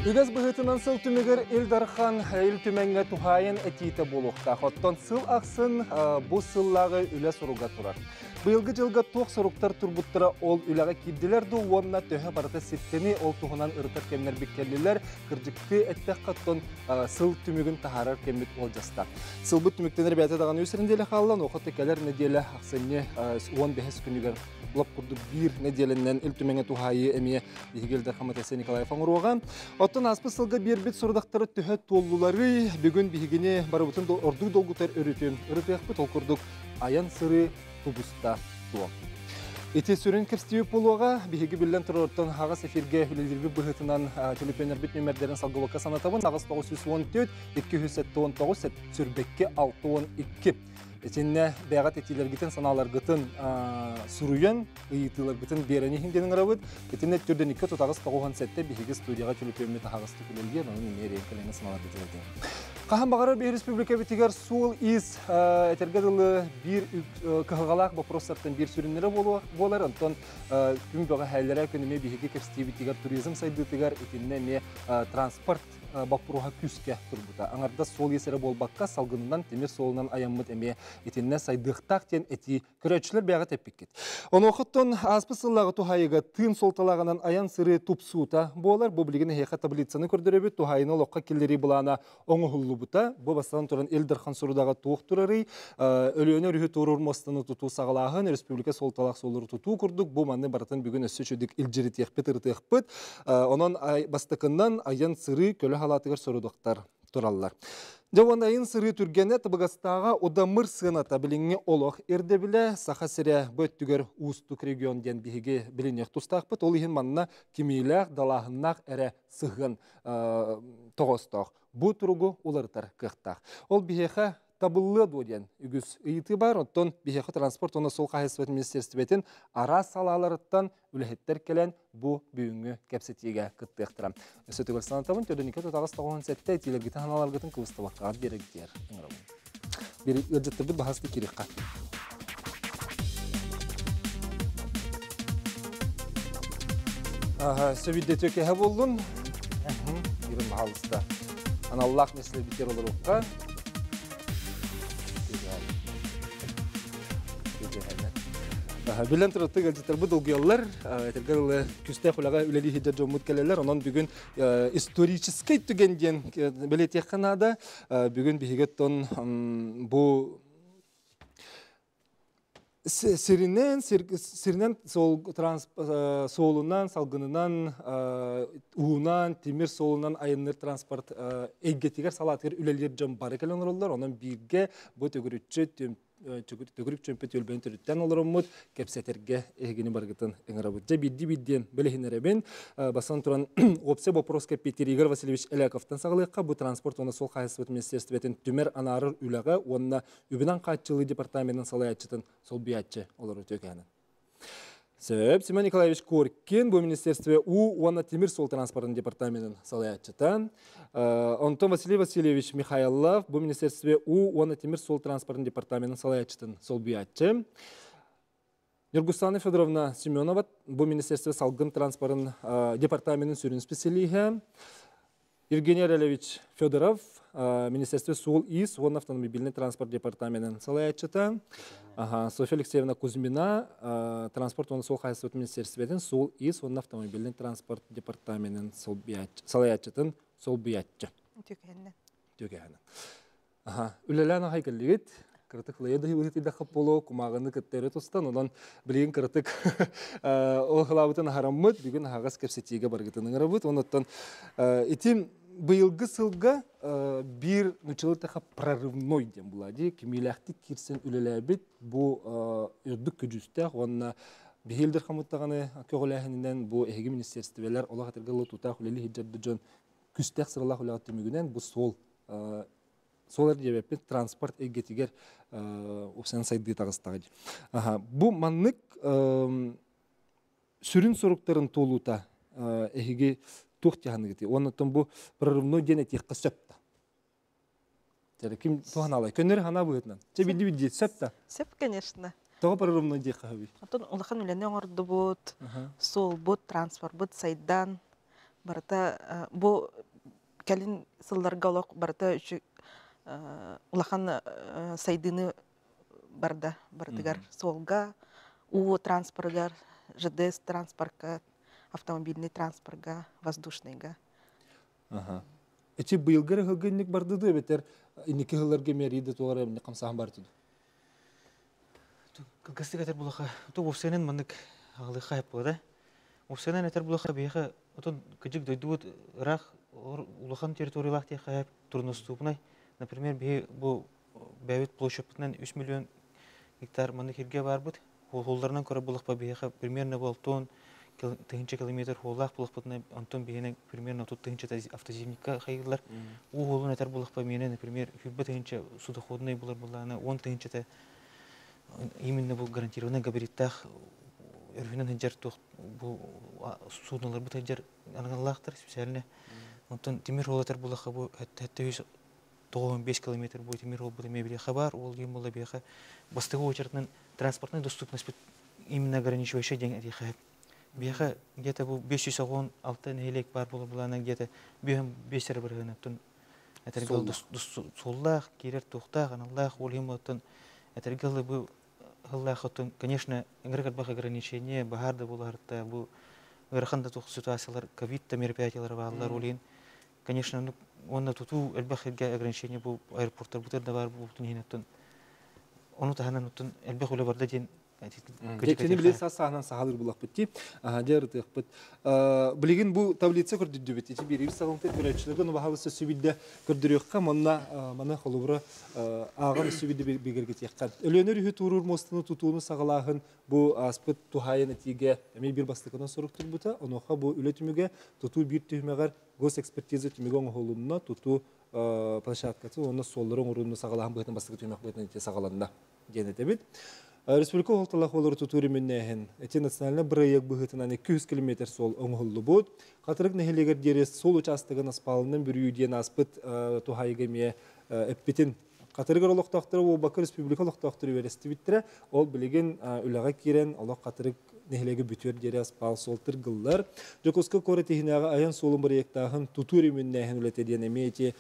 Үгэс быһыытынан сыл түмүгэр Ил Дархан Ил Түмэҥҥэ туһаайан этиитэ буолуохтаах. Оттон сыл ахсын бу сыллааҕы үлэ соруга турар. Быйылгы дьылга туох соруктар турбуттара ол үлэҕэ киирдилэр дуу уонна төһө барыта ситтэни ол туһунан ырытар кэмнэрбит кэллилэр. Кырдьыктыы эттэххэ оттон сыл түмүгүн таһаарар кэммит уолдьаста. Сылбыт түмүктэнэр бэйэтэ даҕаны үс нэдиэлэ хаалла, онуоха кэлэр нэдиэлэ ахсынньы 15 күнүгэр лоп курдук биир нэдиэлэнэн Ил Түмэҥҥэ туһаайыы эмиэ биһиги Ил Дархан Айсен Николаев оҥоруоҕа. Оттон ааспыт сылга биэрбит сорудахтары төһө туоллуларый? Бүгүн биһигини барыбытын ордук долгутар өрүтүн ырытыахпыт. Ол курдук айан-сырыы тубуста дуо? Ити сүрүн кэпсэтии буолуоҕа. Биһиги биллэн турартан аҕыс эфиргэ үлэлиирбит быһыытынан төлөпүөннэрбит нүмердэрин салгыбакка санатабын. Аҕыс 914 279 сүүрбэкки 62. Итиннэ бэйэҕит этиилэргитин, санааларгытын суруйан, ыйытыыларгытын биэрэн иһин диэн ыҥырабыт. Итиннэ түрдэниккэ тутаҕыс 97 биһиги студияҕа төлөпүөммүт аһаҕастык үлэлиир, онон эмиэ эриэн кэлэҥҥэ санааларгытын этиҥ. Хаһан баҕарар биһи республикабытыгар суол-иис этэргэ дылы биир кыһалҕалаах боппуруостартан биир сүрүннэрэ буолар. Онтон күн бөҕө күн эмиэ биһиги кэпсэтиибитигэр туризм сайдыытыгар итиннэ эмиэ транспорт боппуруоһа күүскэ турбута. Аҥардас суол-иис эрэ буолбакка, салгынынан, тимир суолунан айаммыт эмиэ итиннэ сайдыахтаах диэн этии көрөөччүлэр бэйэҕит эппиккит. Онуохаттан ааспыт сыллааҕы туһаайыыга тыын суолталааҕынан айан-сырыы тупсуута буолар. Бу билигин эһиэхэ таблицаны көрдөрөбүт. Туһаайыны олоххо киллэрии былаана оҥоһуллубута. Бу бастатан туран Ил Дархан сорудаҕа туох турарый? Өлүөнэ өрүһү туоруур муостаны тутуу саҕалааһын, республика суолталаах суоллары тутуу курдук бу манны барытын бүгүн өссө үчүгдүк илдьиритиэхпит, ырытыахпыт. Онон бастакыннан айан-сырыы көлө халаатыгар сорудахтар тураллар. Дьэ уонна айан-сырыы түргэнэ табыгастааҕа удамыр сыаната билиҥҥи олох ирдэбилэ Саха сирэ бу өттүгэр уустук регион диэн биһиги билиниэх тустаахпыт. Ол иһин манна кимиилээх, далааһыннаах эрэ сыһыан тоҕоостоох. Бу туругу уларытар кыахтаах. Ол биһиэхэ табыллыа дуо диэн үгүс ыйытыы баар. Оттон биһиэхэ транспорт уонна суол хаһаайыстыбатын министиэристибэтин араас салааларыттан үлэһиттэр кэлэн бу бүгүҥҥү кэпсэтиигэ кыттыахтара. Өссө төгүл санатабын, төрүнүкэ тутаҕас 97 этиилэргитин ханаларгытын кыбыстыбаккаҕыт биэрэгитиэр ыҥырабын. Бир ыалдьыттарбыт баһасты киириэххэ. Сөбүдде кэһэ боллун. Ирин баһалыста. Аналлаах меслебитер олоруққа. Билэн турар ыалдьыттарбыт долгуйаллар. Этэргэ дылы күстээх үлэҕэ үлэлии сылдьар дьоммут кэлэллэр. Онон бүгүн историческай түгэн диэн бэлиэтиэххэ наада. Бүгүн биһиги оттон бу сиринэн сиринэн суолунан, салгынынан, уунан, тимир суолунан айанныыр транспорт эйгэтигэр салаатыгар үлэлиир дьон бары кэлэн олороллор. Онон бииргэ бу төгүрүччү төгүрүк чөмпө түөлбэни төрүттээн олороммут кэпсэтэргэ эһигини барыгытын ыҥырабыт. Дьэ биирдии-биирдиэн бэлиһинэрэбин. Бастан туран уопсай боппуруоска эппиэттиир Игорь Васильевич Эляковтан саҕалыахха. Бу транспорт уонна суол хаһаайыстыбатын министиэристибэтин түмэр анаарар үлэҕэ уонна үбүнэн хааччылыы департаменын салайааччытын солбуйааччы олорор үтүөкээнэ. Сөп, Семен Николаевич Коркин, бу министерстве уу уонна тимир суол транспортын департаменын салайааччыта. Онтон Василий Васильевич Михайлов, бу министерстве уу уонна тимир суол транспортын департаменын салайааччытын солбуйааччы. Нюргустана Федоровна Семенова, бу министерство салгын транспортын департаменын сүрүн специалиһэ. Евгений Арелевич Федоров, Министерство суол-иис уонна автомобильный транспорт департаменын салайааччыта. Софья Алексеевна Кузьмина, транспорт уонна суол хаһаайыстыбатын министерствотын суол-иис уонна автомобильный транспорт департаменын салайааччытын солбуйааччы. Түкэһэнэ. Түкэһэнэ. Үлэлээн аҕай кэллигит. Кыратык лайа да ыһытыйдахха буолуо, кумааҕыны кытта өрө тустан, онон билигин кыратык ол хылаабытын аһараммыт, бүгүн аһаҕас кэпсэтиигэ баргытын ыҥырабыт. Онуттан ити быйылгы сылга биир нуччалыы прорывной диэн була дии, кимиилээхтик киирсэн үлэлээбит бу үрдүк көдьүүстээх уонна биһиэлдэр хамыттаҕаны көҕүлээһининэн бу эһиги министерствелэр олох этэргэ дылы тутаах үлэлии сылдьар дьон күстээх сыралаах үлэҕэ түмүгүнэн бу суол суол диэбэппит транспорт эйгэтигэр упсан сайдыы таҕыстаҕа дии. Бу маннык сүрүн соруктарын туолуута эһиги туох дьаһаныгытый? Оннуттан бу прорывной диэн этиэххэ сөп да. Ким туһаналай? Көннөрү ханаа быһытынан. Чэ бидди бидди сөп да? Сөп, конечно. Тоҕо прорывной диэххэ сөбүй? Оттон улахан үлэни оҥордубут, суолбут, транспорбут сайдан, Барыта бу кэлин сылларга олох барыта улахан сайдыыны барда барытыгар суолга, уу транспорыгар, ЖДС транспортка, автомобильный транспортка, воздушныйга. Эчи быйылгы ыһылгы инник бардыды эбэтэр инники ыһылларга мэрийди тугара эмне хамсахан бартыды. Кылгастык этэр булаха, ту уопсайынан маннык аҕалыахха сөп буолар. Уопсайынан этэр булаха биһиэхэ отон кыдьык дойдубут ыраах улахан территориялаах диэххэ труднодоступный. Например, биһи бу бэйэбит площадьпытынан 3 миллион гектар маннык сиргэ баарбыт. Хуолларынан көрөр булахпа биһиэхэ примерно болтон тыһыынча километр хуоллаах булахпытына, онтон биһиэнэ примерно 30 тыһыынча автозимникка хайыылар. Уу хуолун этэр булахпа миэнэ, например, 20 тыһыынча судоходный булар буллаана, 10 тыһыынчата именно бу гарантированный габариттаах өрүһүнэн сылдьар туох бу судноларбыт сылдьар аналлаахтар специально. Онтон тимир суол этэр булахха бу 795 километр бу тимир суол бу эмиэ бар, ол диэн буолла биэхэ бастакы очередынан транспортная доступность именно ограничивающая диэн этиэхэ. Биэхэ где-то бу 516 нэһилиэк бар буолар булаана где-то 5 эрэ бырыһыан оттон этэргэ суоллаах, киирэр туохтаах, аналлаах, ол иһин оттон этэргэ бу хыллаах оттон, конечно, ыҥырык элбэх ограничение, баһаар да буоларта, бу ыарахан да туох ситуациялар, ковид да мероприятиялар бааллар, ол иһин, конечно, уонна тутуу элбэх сиргэ ограничение бу аэропорттар бутыр да бар буолтун иһин оттон ону таһынан оттон элбэх үлэ барда диэн. Дьэчини биле саас саһынан сахалыр булахпыт ти. Аха, дьэ ырытыахпыт. Билигин бу таблица көрдүрдүбүт. Ити бириби салынты көрөччүлөргө ну баһалысы сүбидде көрдүрүөххэ манна маны холобура ааҕан сүбидде бигергетиэххэ. Өлүөнөр үһү тууруур мостуну тутууну саҕалааһын бу ааспыт туһаайан этиигэ эмиэ бир бастакынан сорук турбута. Онуоха бу үлэ түмүгэ тутуу биир түһүмэҕэр госэкспертиза түмүгэ оҥоһулунна, тутуу площадкасы уонна суоллары оҥорууну саҕалааһын быһытын бастакы түһүмэх быһытын саҕаланна диэн этебит. Республика олталах олору тутуур мүннээһин эти национальный проект быһытынан 200 километр суол оҥоһуллубут. Хатырык нэһилиэгэр диэри суол учаастагын аспаалынан бүрүү диэн ааспыт туһайыга эмиэ эппитин Хатырыгар олохтоохтору буолбакка республика олохтоохтору үөрестибиттэрэ. Ол билигин үлэҕэ киирэн олох Хатырык нэһилиэги бүтүөр диэри аспаал суол тыргыллар. Дьокуускай куорат иһинээҕи айан суолун проектааһын тутуу өрөмүөннээһин үлэтэ диэн эмиэ ити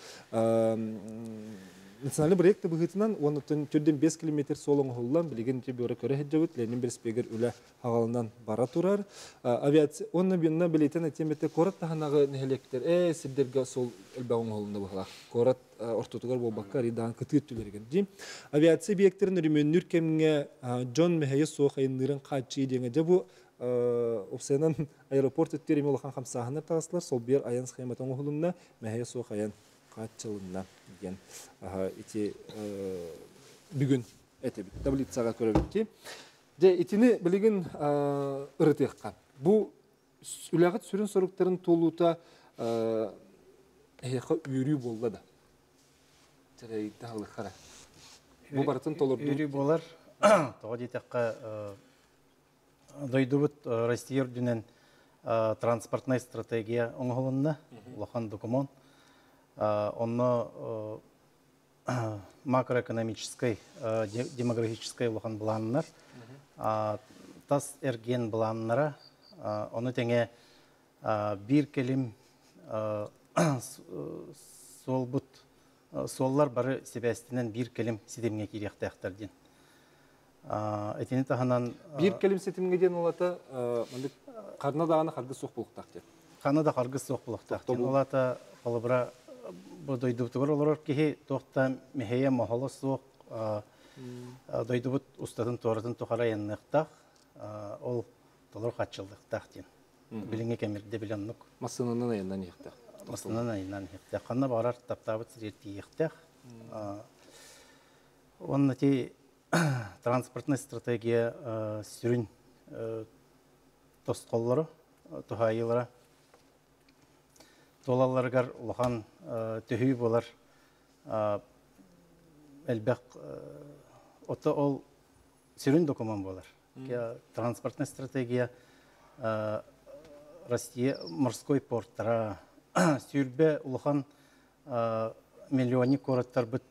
национальный проект быһыытынан уонна түрден 5 километр суол оҥоһуллан билигин ити бөрө көрө сылдьабыт. Ленин проспегер үлэ хаҕалынан бара турар. Авиация уонна бинна билетен этиэмете куорат таһынагы нэһилиэктер сирдерге суол элбэх оҥоһулунна быһылаах. Куорат ортотугар буолбакка ридаан кытыыр түлэригэр дии. Авиация объекттерин өрөмүөннүүр кэмҥэ дьон мэһэйэ суох айынныырын хааччыы диэҥэ дьэ бу опсайынан аэропорт өттүөр эми улахан хамсааһыннар таҕыстылар, сол биэр айан схемата оҥоһулунна, мэһэйэ суох айан хааччылынна диэн ити бүгүн этебит таблицаҕа көрөбүт ки. Дьэ итини билигин ырытыахха. Бу үлэҕит сүрүн соруктарын туолуута эһиэхэ үөрүү буолла да? Чэрэйдэ халыхара. Бу барытын толорду. Үөрүү буолар. Тоҕо диэтэххэ, дойдубут Россия үрдүнэн транспортная стратегия оҥоһулунна, улахан документ. Онно макроэкономическай, демографическай улахан былааннар, тас эргиэн былааннара, ону тэҥэ биир кэлим суолбут суоллар бары сибээстинэн биир кэлим ситимҥэ киириэхтээхтэр диэн. Итини таһынан Биир кэлим ситимҥэ диэн улата ханна даҕаны харгыс суох буолуохтаах диэн. Ханна да харгыс суох буолуохтаах диэн. Улата холобура бу дойдубутугар олорор киһи туохта мэһэйэ моһоло суох дойдубут устатын туоратын тухары айанныахтаах, ол толору хааччыллыахтаах диэн. Билиҥҥи кэмирде билэн оннук. Массыынанан айаннан иһиэхтээх. Массыынанан айаннан иһиэхтээх. Ханна баҕарар таптаабыт сиригэр тиийиэхтээх. Уонна ти транспортная стратегия сүрүн тосхоллору, туһаайыылара туолалларыгар улахан төһүү буолар элбэх ото ол сүрүн документ буолар. Транспортная стратегия Россия морской порттара 20 улахан миллионник куораттарбыт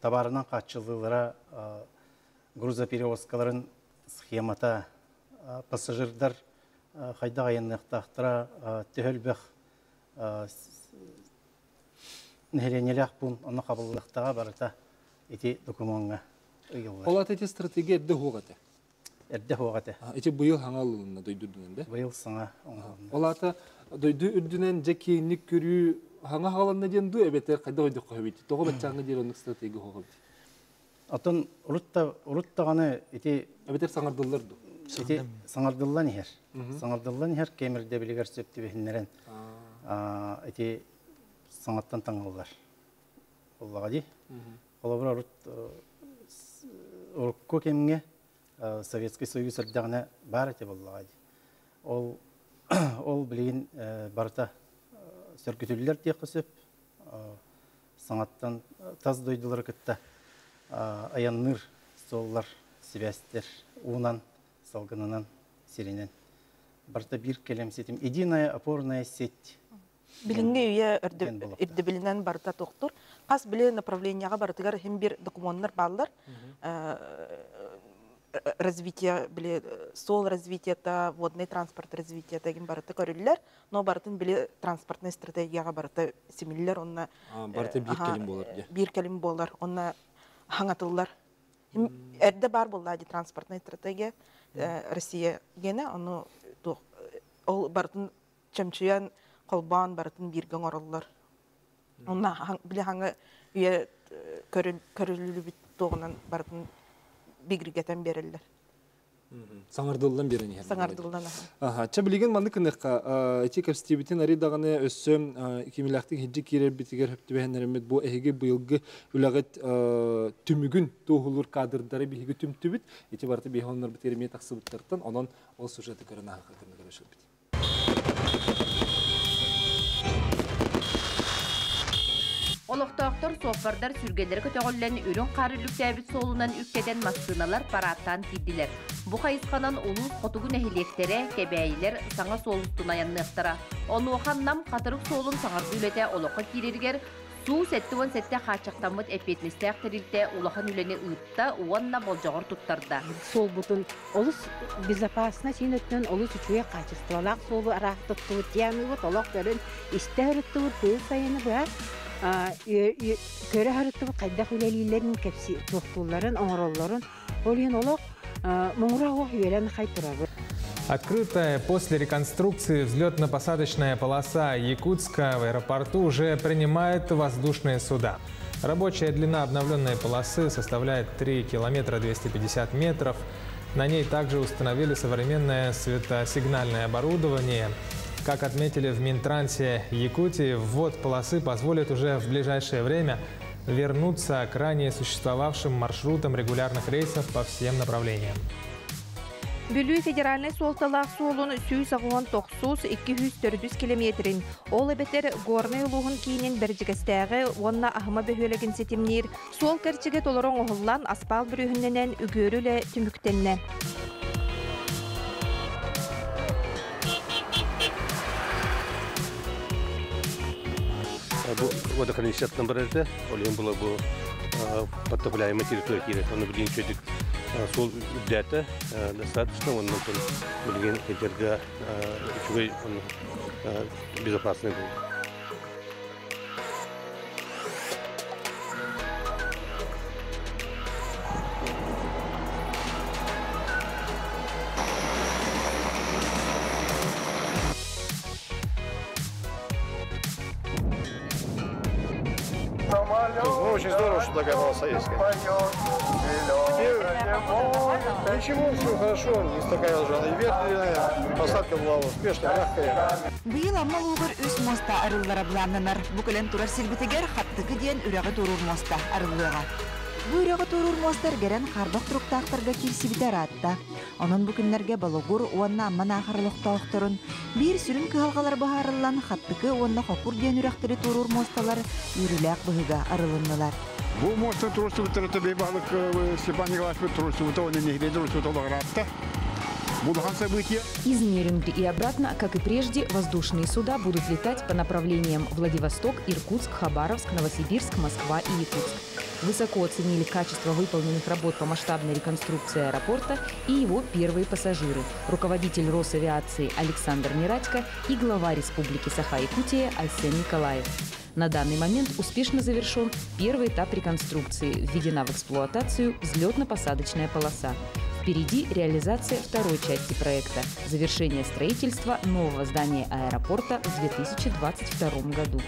табаарынан хааччыллыылара, грузоперевозкаларын схемата, пассажирдар Хайдах айанныахтаахтара, төһө элбэх нэһилиэнньэлээх пуун онно хабыллыахтааҕа барыта ити докумуоҥҥа ыйыллар. Ол аата ити стратегия эрдэ суох этэ. Эрдэ суох этэ. Ити быйыл саҥа ылылынна дойду үрдүнэн да? Быйыл саҥа оҥоһулунна. Ол аата дойду үрдүнэн дьэ киэҥник көрүү саҥа хааланна диэн дуу эбэтэр хайдах өйдөххө эбит? Тоҕо баччааҥҥа диэри оннук стратегия суох эбит? Оттон урут да урут даҕаны ити Эбэтэр саҥардыллар дуу? Ити саҥардыллан иһэр. Саҥардыллан иһэр кэм ирдэбилигэр сөп түбэһиннэрэн ити саҥаттан таҥыллар. Буоллаҕа дии. Холобура урут урукку кэмҥэ Советский Союз эрдэҕинэ баар этэ буоллаҕа дии. Ол ол билигин барыта сөргүтүллэр диэххэ сөп. Саҥаттан тас дойдулары кытта айанныыр суоллар, сибээстэр уунан, салгынынан, сиринэн барыта биир кэлим ситим. Единая опорная сеть. Билиҥҥи үйэ ирдэбилинэн барыта тохтур. Хас били направлениеҕа барытыгар иһин бир докумуоннар бааллар. Развитие, били суол развитиета, водный транспорт развитиета деген барыта көрүллэр. Но барытын били транспортный стратегияҕа барыта симиллэр, онно барыта биир кэлим буолар дии. Биир кэлим буолар, онно хаҥатыллар. Эрдэ баар буолла ди транспортная стратегия Россия гена, ону ол барытын чөмчүйэн холбоон барытын бииргэ оҥороллор. Онно били хаҥа үйэ көрүллүбүт туоҕунан барытын бигиргэтэн биэрэллэр. Саҥардыллан биэрэн иһэр. Саҥардыллан. Аха, чэ билигин маннык гыныахха, ити кэпсэтиибитин арый даҕаны өссө кимилээхтик иһирдьи киирэрбитигэр хөп түбэһэннэриммит бу эһиги быйылгы үлэҕит түмүгүн туоһулуур кадрдары биһиги түмтүбүт. Ити барыта биһи оннорбут эмиэ тахсыбыттартан, онон ол сюжеты көрөн ааһыахха көрөшөрбүт. Олохтоохтор суоппардар сүргэлэрэ көтөҕүллэн үрүҥ хаар үллүктээбит суолунан үктэтэн массыыналар параадтаан киирдилэр. Бу хайысханан улуус хотугу нэһилиэктэрэ, кэбээйилэр саҥа суол устун айанныахтара. Онуоха Нам Хатырык суолун саҥардыы үлэтэ олоххо киирэригэр Суу-77 хааччахтаммыт эппиэтинэстээх тэрилтэ улахан үлэни ыытта уонна болдьоҕор туттарда. Суолбутун олус безопасно син өттүнэн олус үчүгэй хаачыстыбалаах суолу араах туттубут дианыыбыт олох көрөн истэ сырыттыбыт быйыл сайыны быһа көрө сырыттыбыт хайдах үлэлииллэрин кэпси туохтуулларын оҥороллорун ол иһин олох муҥура оһох үөрэн хай турабыт. Открытая после реконструкции взлетно-посадочная полоса Якутска в аэропорту уже принимает воздушные суда. Рабочая длина обновленной полосы составляет 3 километра 250 метров. На ней также установили современное светосигнальное оборудование. Как отметили в Минтрансе Якутии, ввод полосы позволит уже в ближайшее время вернуться к ранее существовавшим маршрутам регулярных рейсов по всем направлениям. Бүлүү федеральнай суолталаах суолун 189 204 километрин, ол эбэтэр Горнай улууһун киинин Бэрдьигэстээҕи уонна Аһыма бөһүөлэгин ситимниир суол кэрчигэ толору оҥоһуллан аспаал бүрүөһүннэнэн үгүөрү үлэ түмүктэннэ. Бу водохранилищеттан барар этэ. Ол иһин була бу подтопляемая территория киирэр. Ону билигин үчүгэйдик суол үрдээтэ достаточно. Оннун билигин сылдьарга үчүгэй безопасный буолла. Ну, очень здорово, что такая полоса есть, конечно. Ничего, все хорошо, не такая уже она и ветреная, посадка была успешная, мягкая. Быйыл Амма улууһугар үс муоста арыллара былааннанар. Бу кэлэн турар сирбитигэр Хаттыкы диэн үрэҕи туоруур муоста арыллыаҕа. Бу үрэҕи туоруур муоста эргэрэн хаарбах туруктаахтарга киирсибитэ ыраатта. Онон бу күннэргэ Болугур уонна Амма Наахар олохтоохторун биир сүрүн кыһалҕалара быһаарыллан Хаттыкы уонна Хокур диэн үрэхтэри туоруур муосталар үөрүүлээх быһыыга арылыннылар. Бу муоста туруорсубуттара баһылык Степан Николаевич туруорсубута уонна нэһилиэк туруорсубута олоҕураатта. Бу улахан событие. Из Нерюнгри и обратно, как и прежде, воздушные суда будут летать по направлениям Владивосток, Иркутск, Хабаровск, Новосибирск, Москва и Якутск. Высоко оценили качество выполненных работ по масштабной реконструкции аэропорта и его первые пассажиры – руководитель Росавиации Александр Нерадько и глава Республики Саха-Якутия Айсен Николаев. На данный момент успешно завершен первый этап реконструкции, введена в эксплуатацию взлетно-посадочная полоса. Впереди реализация второй части проекта – завершение строительства нового здания аэропорта в 2022 году.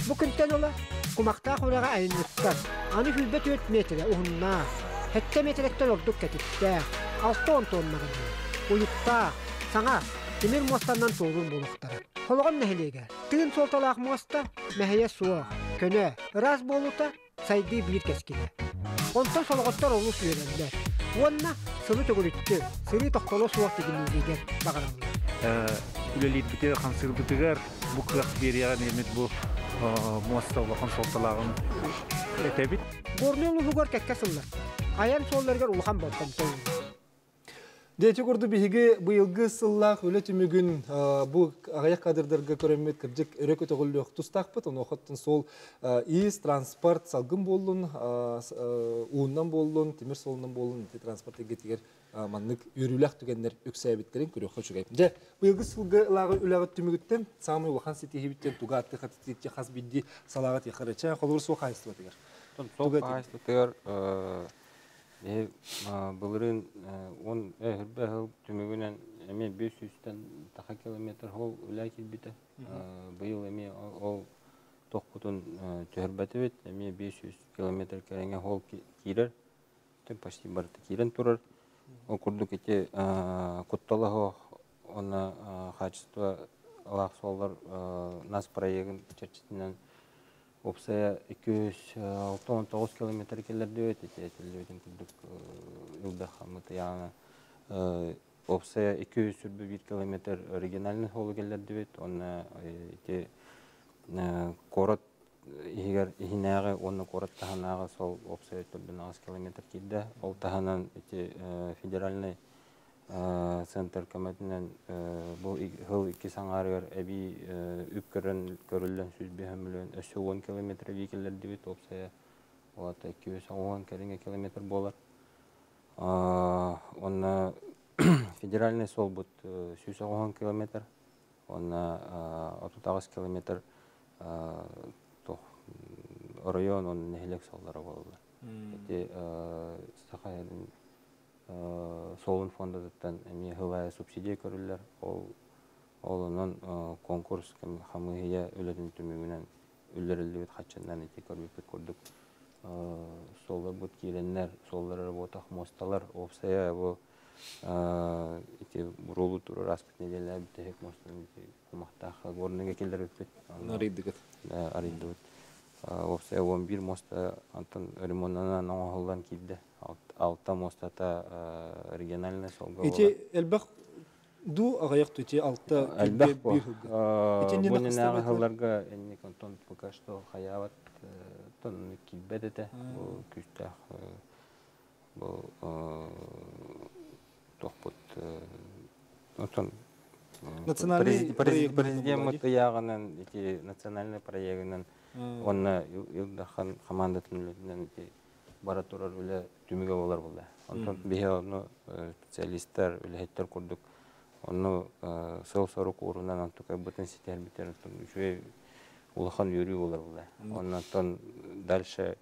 Бу күнтэн ыла кумахтаах үрэҕи айанньыттар аны 24 миэтэрэ уһуннаах, 7 миэтэрэттэн ордук кэтиттээх, 60 тоннаҕыныы уйуктаах, саҥа тимир муостанан туоруур буолуохтара. Солоҕон нэһилиэгэр тыын суолталаах муоста мэһэйэ суох, көнө, ыраас буолуута сайдыы биир кэскилэ. Онтон солоҕоттор олус үөрэллэр уонна сылы төгүрүччү сырыы тохтоло суох тигинииригэр баҕараллар. Үлэлиирбитигэр, хамсыырбытыгар бу кыах биэриэҕин эмит бу муоста улахан суолталааҕын этэбит. Горнай улууһугар кэккэ сыллартан айан суолларыгар улахан болҕомто ууруллар. Дьэ, ити курдук биһиги быйылгы сыллаах үлэ түмүгүн бу аҕыйах кадрдарга көрөммүт кырдьык өрө көтөҕүллүөх тустаахпыт. Онуохаттан суол иис, транспорт салгын буоллун, ууннан буоллун, тимир суолунан буоллун, ити транспорт эйгэтигэр маннык үөрүүлээх түгэннэр үксээбиттэрин көрүөххэ үчүгэй. Дьэ, быйылгы сылга ылааҕы үлэҕит түмүгүттэн саамай улахан ситиһиибиттэн туга аттыы хатытыытча хас биирдии салааҕа тиэхэр чэ холобур суох хаһаайыстыбатыгар. Суох хаһаайыстыбатыгар Биһи былырыын уон өрбө сыл түмүгүнэн эмиэ 500-тэн таха километр ол үлэ киирбитэ. Быйыл эмиэ ол тохпутун түһэрбэтибит. Эмиэ 500 километр кэриҥэ ол киирэр. Почти барыта киирэн турар. Ол курдук ити куттала суох уонна качество алаах суоллар нас проегын чэрчитинэн Уопсайа 269 километр кэллэрдибит, ити этиллибитин курдук Илбэх Мытыйаана уопсайа 221 километр региональный суолу кэллэрдибит, уонна ити куорат иһигэр иһинээҕи уонна куорат таһынааҕы суол уопсайа 4 километр киирдэ. Ол таһынан ити федеральный Центр көмөтүнэн бу сыл иккис аҥаарыгар эбии үп көрөн көрүллэн 105 миллион өссө 10 километр эбии киллэрдибит уопсайа вот 210 кэриҥэ километр буолар. Уонна федеральный суолбут 110 километр, уонна 38 километр туох оройуон уонна нэһилиэк суоллара буолаллар. Ити Саха суолун фондатыттан эмиэ сыл аайы субсидия көрүллэр. Ол ол онон конкурс хамыыһыйа үлэтин түмүгүнэн үллэриллибит хаччыннан ити көрбүппүт курдук суолларбыт киирэннэр, суоллар эрэ буотах, муосталар уопсайа бу ити буруолу турар ааспыт нэдиэлэ бүтэһик муостаны ити кумахтаах горныга киллэрбиппит. Арыйдыгыт. Арыйдыбыт. Уопсайа 11 муоста онтон ремоннанан оҥоһуллан киирдэ. Алта муостата региональный суолга Ити элбэх ду аҕыйах ити алта элбэх бу. Бу иннинээҕи сылларга инник онтон пока что хайаабат тон киирбэт этэ. Бу күүстээх бу туохпут онтон национальный президеммит ыйааҕынан ити национальный проегынан уонна Ил Дархан хамаандатын үлэтинэн ити бара турар үлэ түмүгэ буолар буолла. Онтон биһи ону специалистар, үлэһиттэр курдук онну сыл-сорук уурунан онтукайбытын ситиһэрбитин үчүгэй улахан үөрүү буолар буолла. Оннотон дальше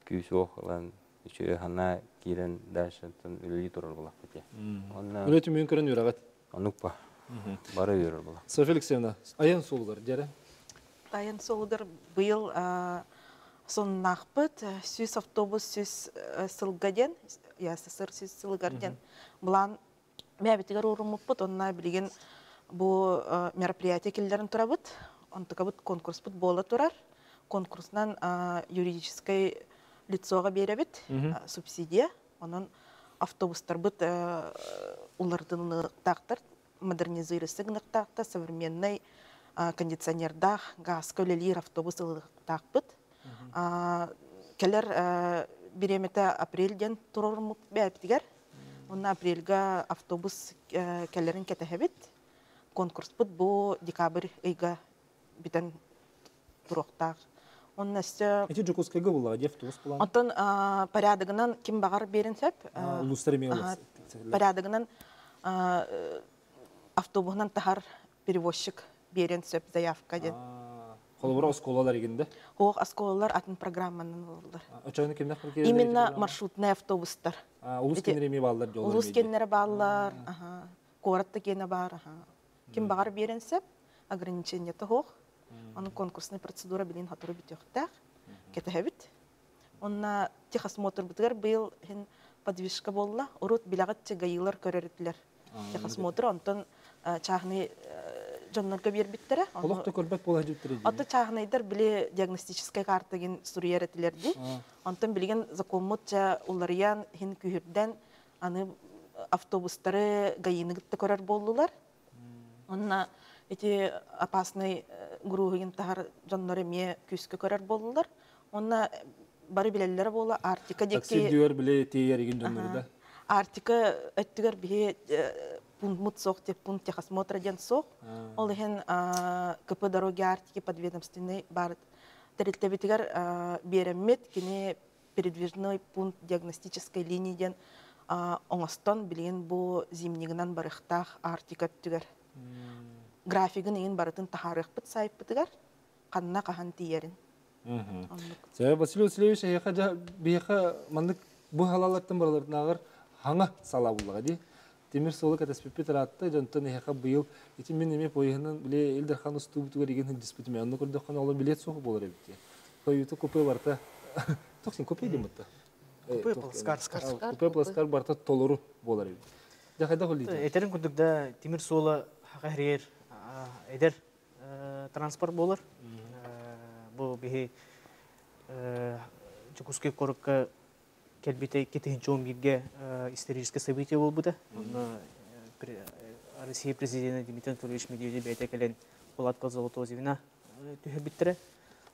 күүс-уох ылан үчүгэй санаа киирэн дальше үлэлии турар буоллахпыт. Онно Үлэ түмүгүн көрөн үөрэҕит. Оннук ба. Бары үөрэр буолла. Софья Алексеевна, айан суолугар дьэрэ. Айан суолугар быйыл сонуннаахпыт 100 автобус 100 сылга диэн, СССР 100 сылыгар диэн былаан бэйэбитигэр ууруммуппут. Онно билигин бу мероприятие киллэрин турабыт. Онтукабыт конкурспут буола турар. Конкурсунан юридическай лицоҕа биэрэбит субсидия. Онон автобустарбыт уларытыллыахтаахтар, модернизируйса гыныахтаахтар, современный кондиционердаах, газка үлэлиир автобус ылыахтаахпыт. Кэлэр бириэмэтэ апрель диэн туруоруммут бэйэбитигэр. Онно апрельга автобус кэлэрин кэтэһэбит. Конкурспут бу декабрь ыйга бүтэн туруохтаах. Онно өссө Ити Дьокуускайга буллаҕа дии автобус план. Оттон порядогынан ким баҕар биэрин сөп. Улуустар эмиэ Порядогынан автобуһунан таһар перевозчик биэрэн сөп заявка диэн. Холобура оскуолалар игинде? Ох, оскуолалар атын программанан олороллор. Очону кимнэх Именно маршрутный автобустар. Улус кеннери эми бааллар дьоллор. Улус кеннери бааллар, куорат да киэнэ баар, Ким баҕар биэрэн сөп, ограничение тоһуох. Аны конкурсный процедура билин хатору бүтүөхтээх. Кэтэһэбит. Онна техосмотрбытыгар быйыл хин подвижка буолла. Урут билэҕит гаилар көрөрүтүлэр. Техосмотр онтон чааһынай дьоннорго биэрбиттэрэ. Олох да көрбөт буола дьүттэрэ. Ото чааһынайдар били диагностическай картагын суруйар этилэр ди. Онтон билигин закоммут ча уларыйан хин күүһүрдэн аны автобустары гаины кытта көрөр буоллулар. Онна ити опасный груһугин таһар дьоннор эмиэ күүскэ көрөр буоллулар. Онна бары билэллэрэ буола Арктика диэки Такси дүөр биле тиийэр игин дьоннору да. Арктика өттүгэр биһи пункт суох деп пункт техосмотра диэн суох. Ол иһин КП дороги Арктики подведомственный бар тэрилтэбитигэр биэрэммит кини передвижной пункт диагностической линии диэн оҥостон билигин бу зимнигынан барыахтаах Арктика өттүгэр графигын иин барытын таһаарыахпыт сайппытыгар ханна хаһан тиийэрин. Василий Васильевич эһиэхэ дьэ биһиэхэ маннык бу халалартан барыларынааҕар хаҥа сала буллаҕа дии. Тимир суолу кэтэспиппит ыраатта, дьонтон эһиэхэ быйыл ити мин эмиэ поеһынан били Ил Дархан устуубутугар игин сылдьыспытым онно көрдөххүнэ олор билет суох буолар эбит дии. Хойуту купе барыта Тохсин купе диэн бутта. Купе плацкар. Купе плацкар барыта толору буолар эбит. Дьэ хайдах үллиитэ? Этерин курдук да тимир суола хаха эдэр транспорт буолар. Бу биһи Дьокуускай куоракка кэлбитэ 2011-ге историческое событие буолбута. Онно Россия президена Дмитрий Анатольевич Медведев бэйэтэ кэлэн Булатка Золотого звена түһэрбиттэрэ.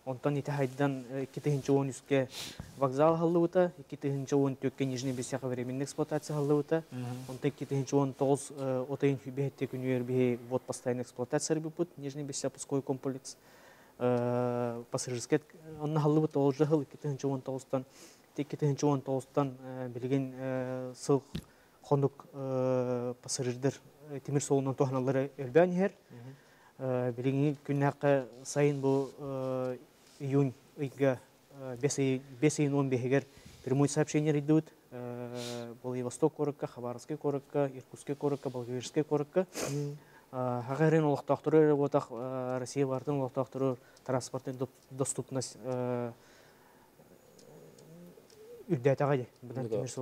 Онтон ити хайдан 2013-ке вокзал аһыллыбыта, 2014-ке Нижний Бесяха временная эксплуатация аһыллыбыта. Онтон 2019 отайын хүбэһэтте күнүгэр биһи вот постоянная эксплуатация арбыппыт Нижний Беся пусковой комплекс пассажирскай онно аһыллыбыт ол жыл 2019-тан 2019-тан билигин сыл хонук пассажирдар тимир суолунан туһаналлара элбээн иһэр. Билиҥҥи күннээххэ сайын бу июнь ыйга 5 ыйын 15-гэр прямой сообщение арыйдыбыт. Владивосток куоракка, Хабаровскай куоракка, Иркутскай куоракка, Благовещенскай куоракка. Хаҕа олохтоохтору эрэ буотах Россия баартын олохтоохтору транспортный доступность үрдээтэҕэ дии.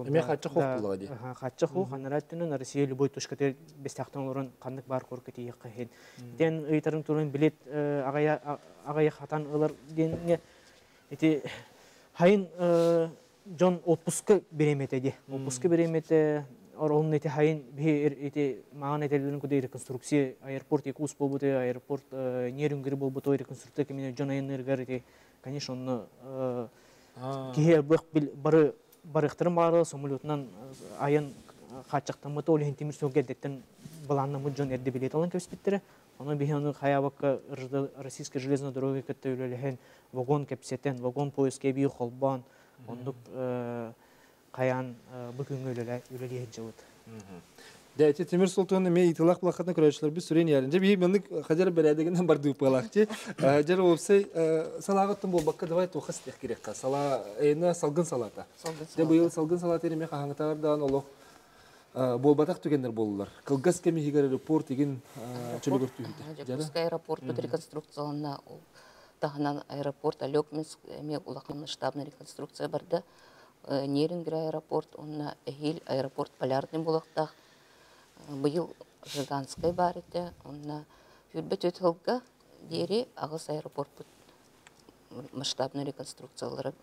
Эмиэ хааччах хуох буоллаҕа дии. Хааччах хуох, анараа өттүнэн Россия любой точката бэстээхтэн олорон ханнык баар куоракка тиийиэххэ иһин. Итиэн ыйытарын туран билет аҕайа хатан ылар диэҥҥэ ити хайын дьон отпуска бириэмэтэ дии. Отпуска бириэмэтэ оролун ити хайын биһи ити маҕан этэллэрин кудей реконструкция аэропорт Якутск буолбута аэропорт Нерюнгри буолбута реконструкция кэминэ дьон айанныырыгар ити конечно онно киһи элбэх бары барыахтарын баара самолетунан айан хааччахтаммыта ол иһин тимир суолга эрдэттэн былааннаммыт дьон эрдэ билиэт алан кэбиспиттэрэ онон биһи ону хайаабакка российская железная дорога кытта үлэлэһэн вагон кэпсэтэн вагон поездка эбии холбоон оннук хайаан бу күҥҥэ үлэлиэ сылдьабыт. Дьэ, ити тимир суолтуган эмиэ ыйытыылаах булаххатына көрөөччүлэрбит сүрүн иһэрин. Дьэ, биһи маннык хадьар бэрээдэгинэн бардыыппалаах. Дьэ, уопсай салааҕыттан буолбакка давай туохха ситиэх кириэххэ. Салаа, эйнэ салгын салаата. Дьэ, быйыл салгын салаата эмиэ хаһаҥытааҕар даҕаны олох буолбатах түгэннэр буоллулар. Кылгас кэм иһигэр аэропорт игин чөлүгэр түһүүтэ. Дьокуускай аэропортпут реконструкцияланна. Таһынан аэропорт Алекминск эмиэ улахан масштабная реконструкция барда. Нерюнгри аэропорт уонна Эһиил аэропорт Полярный буолуохтаах. Быйыл Жиганскай баар этэ. Онно 24 сылга диэри аҕыс аэропортпут масштабнай реконструкциялара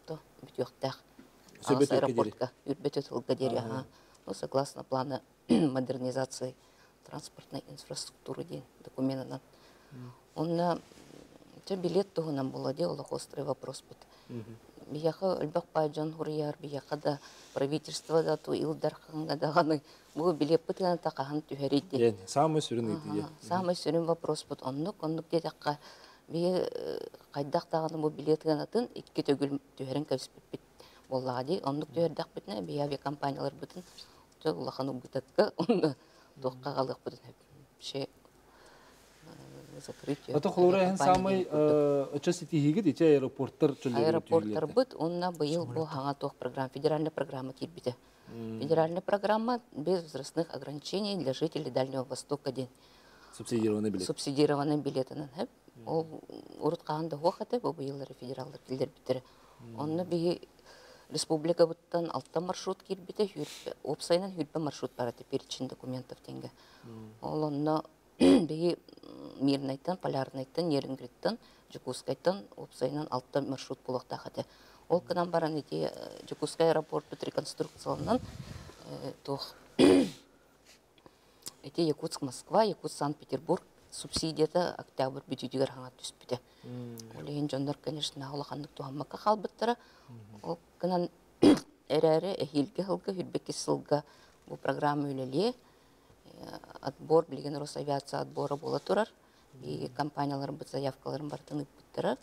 бүтүөхтээх. Аҕыс аэропортка 24 сылга диэри, ну, согласно плана модернизации транспортной инфраструктуры диэн докуменынан. Онно билет туһунан буолла дии олох острый вопрос бут. Биһиэхэ элбэх баай дьон хуруйар, биһиэхэ да правительство да ту Ил Дархаҥҥа даҕаны бу билиэппит та хаһан түһэрий диэн. Самый сүрүн ыйытыы. Самый сүрүн вопроспут оннук, оннук диэтэххэ. Бии хайдах даҕаны бу билет гынатын икки төгүл түһэрин кэбиспиппит буоллаҕа дии. Оннук түһэрдэхпитинэ биһи авиакомпанияларбытын улахан убытакка онно туохха аҕалыахпытын вообще закрытие. Ото холобура эн самый очо ситиһиигит ити аэропорттар Аэропорттарбыт уонна быйыл бу хаҥа туох программа федеральная программа киирбитэ. Федеральная программа без возрастных ограничений для жителей Дальнего Востока диэн. Субсидированный билет. Субсидированный билетынан Ол урут хаһан да суох этэ, бу быйыллары федераллар киллэрбиттэрэ. Онно биһи республикабыттан алта маршрут киирбитэ, уопсайынан 20 маршрут бар этэ перечень документов тенге. Ол онно биһи Мирнайтан, Полярнайтан, Нерюнгриттан, Дьокуускайтан уопсайынан алта маршрут буолуохтаах этэ. Ол гынан баран ити Дьокуускай аэропортпут реконструкцияланан туох ити Якутск-Москва, Якутск-Санкт-Петербург субсидията октябрь бүтүүтүгэр хаҥа түспүтэ. Ол иһин дьоннор, конечно, улаханнык туһаммакка хаалбыттара. Ол гынан эрээри эһиилги сылга, 22 сылга бу программа үлэлиэ. Отбор, билигин Росавиация отбора буола турар. И компанияларбыт заявкаларын барытын ыыппыттара.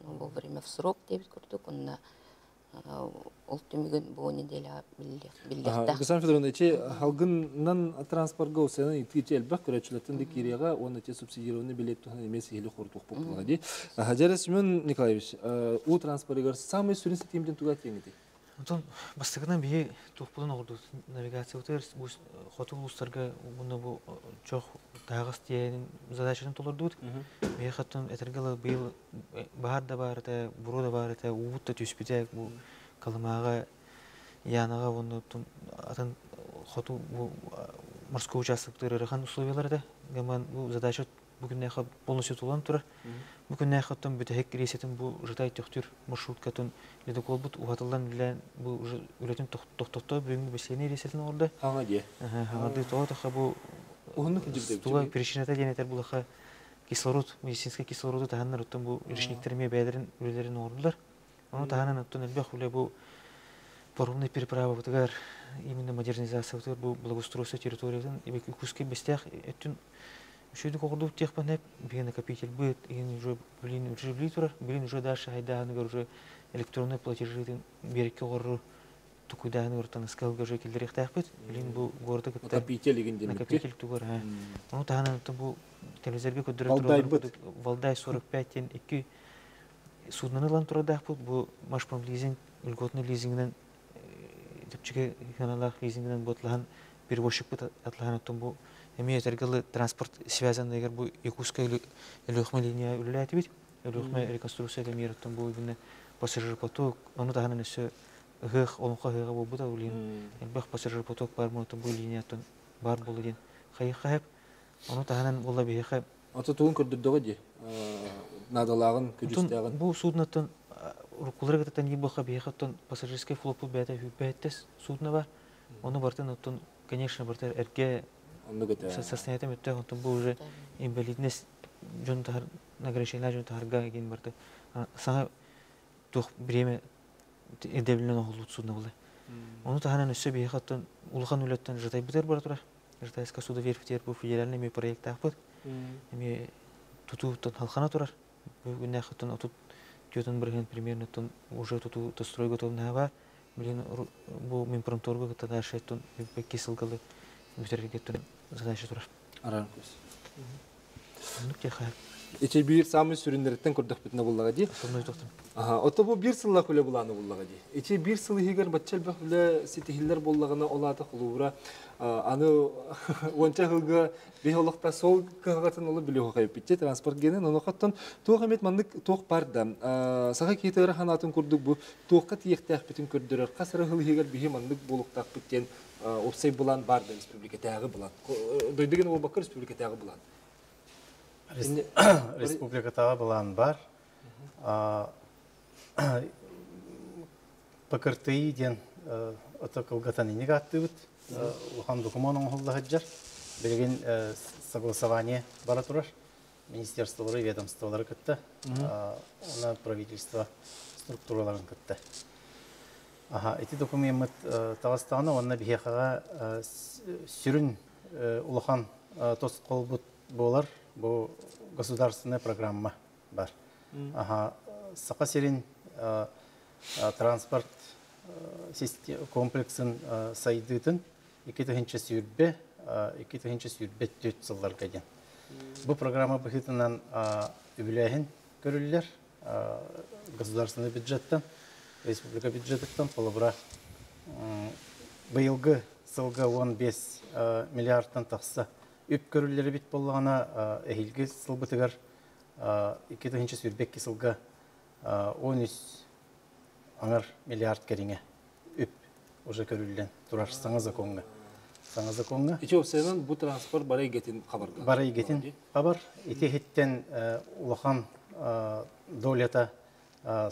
Вовремя в срок диэбит курдук. Онно ол түмүгүн бу неделя биллиэхтээх. Александр Федоровна, ити халгыннан транспортга усанан ити элбэх көрөөччүлэртэн да киириэҕэ уонна ити субсидированный билет туһунан эмиэ сиһили хорутуохпут буолла дии. Дьэрэ Семен Николаевич, уу транспорыгар самый сүрүн ситимтин туга тиэҥити? Онтон бастакынан биһи туохпутун оҕордубут навигациябытыгар бу хоту улуустарга уонна бу чох таһаҕас тиэйин задачатын толордубут. Биһи хаттан этэргэ ыла быйыл баһаар да баар этэ, буруо да баар этэ, уубут да түспүтэ бу Колымааҕа, Янаҕа уонна атын хоту бу морской участоктар ыарахан условиялар этэ. Гаман бу задача бу күннээхэ полностью тулан турар. Бу күннээхэ оттон бүтэһик рейсэтин бу Жытай Төхтүр маршруткатын ледоколбут уһатыллан үлэлээн бу уже үлэтин тохтотто бүгүҥҥү бэсиэнэй рейсэтин оҥордо. Хаҥа дии. Хаҥардыы тоҕо таха бу уһуннук тула причината диэн этэр булаха кислород, медицинскэй кислороду таһаннар оттон бу речниктэр эмиэ бэйэлэрин үлэлэрин оҥордулар. Ону таһынан оттон элбэх үлэ бу паромный переправабытыгар именно модернизациябытыгар бу благоустройство территориятын Якутскай бэстээх өттүн үчүгүйдүк оҕордубут диэхпин биһиги накопительбыт иһин уже блин уже били турар блин уже дальше хайдааһыныгар уже электронный платежитын биэрикке оҕорру тукуйдааһыныгар таныскалга уже киллэриэхтээхпит блин бу города кытта накопитель игин накопитель тугар ону таһынан бу телевизорга көрдөрөр Валдай 45 диэн икки судноны ылан турардаахпыт бу Машпромлизинг льготный лизингинэн чэпчэки сыаналаах лизингинэн буотлаһан перевозчикпыт атлаһан оттон бу эмиэ этэргэ транспорт связанныйгар бу Якутская Өлүөхүмэ линия үлэлээтибит. Өлүөхүмэ реконструкция эмиэ оттон бу именно пассажиропоток ону таһынан өссө ыһыах олоҥхо ыһыаҕа буолбута ол иһин элбэх пассажиропоток баар буолан бу линияттан баар буолла диэн хайыахха сөп. Ону таһынан буолла биһиэхэ Ата тугун көрдөрдөҕө дии наадалааҕын, көдьүүстээҕин. Бу судноттан уруккулары кытта тэҥниир буолха биһиэхэ оттон пассажирскай флоппут бэйэтэ сүүрбэһиттес судно бар. Ону барытын оттон, конечно, барыта эргэ состояниета мөттөөх, оттон бу уже инвалидность дьон таһар, ограничение дьон таһарга игин барыта саҥа туох время ирдэбилинэн оһоллубут судно буолла. Ону таһынан өссө биһиэхэ оттон улахан үлэттэн Жатайбытыгар бара турар. Жатайская судоверфь бу федеральный эмиэ проектаахпыт. Эмиэ тутууттан халхана турар. Бүгүннээхтэн 34% примерно уже тутуу дострой готовнаһа бар. Билин бу Минпромторга кытта дальше икки сылгалы бүтэрэргэ задача турар. Аран көс. Ити биир самый сүрүннэриттэн көрдөхпүтүнэ буллаҕа дии. Ото бу биир сыллаах үлэ былааны буллаҕа дии. Ити биир сыл иһигэр бачча элбэх үлэ ситиһиллэр буоллаҕына, ол аата холобура аны уонча сылга биһи олохто сол кыһаҕатын олу билиэхэ транспорт генен онохоттон туох эмит маннык туох бар да саха киһитэ ханаатын курдук бу туохха тиийиэхтээхпитин көрдөрөр хас эрэ сыл иһигэр биһи маннык буолуктаахпыт диэн уопсай былаан бар да республикатааҕы былаан дойдугин буолбакка республикатааҕы былаан. Республикатааҕы былаан бар. ПКРТИ диэн ото кылгатан иник ааттыыбыт. Улахан докумуон оҥоһулла сылдьар. Билигин согласование бара турар. Министерстволары, ведомстволары кытта, уонна правительство структураларын кытта. Аха, ити докумеммыт таҕыстаҕына уонна биһиэхэҕэ сүрүн улахан тосхолбут буолар бу государственная программа. бар. Аха, Саха сирин транспорт комплексын сайдыытын 2020 2024 сылларга диэн. Бу программа быһыытынан үбүлээһин көрүллэр государственный бюджеттан, республика бюджетыттан холобура быйылгы сылга 15 миллиардтан тахса үп көрүллэр эбит буоллаҕына, эһиилги сылбытыгар 2022 сылга 13 аҥар миллиард кэриҥэ үп уже көрүллэн турар саҥа законҥа. Саҥа законҥа. Ити уопсайынан бу транспорт бары эйгэтин хабарга. Бары эйгэтин хабар. Ити иһиттэн улахан долята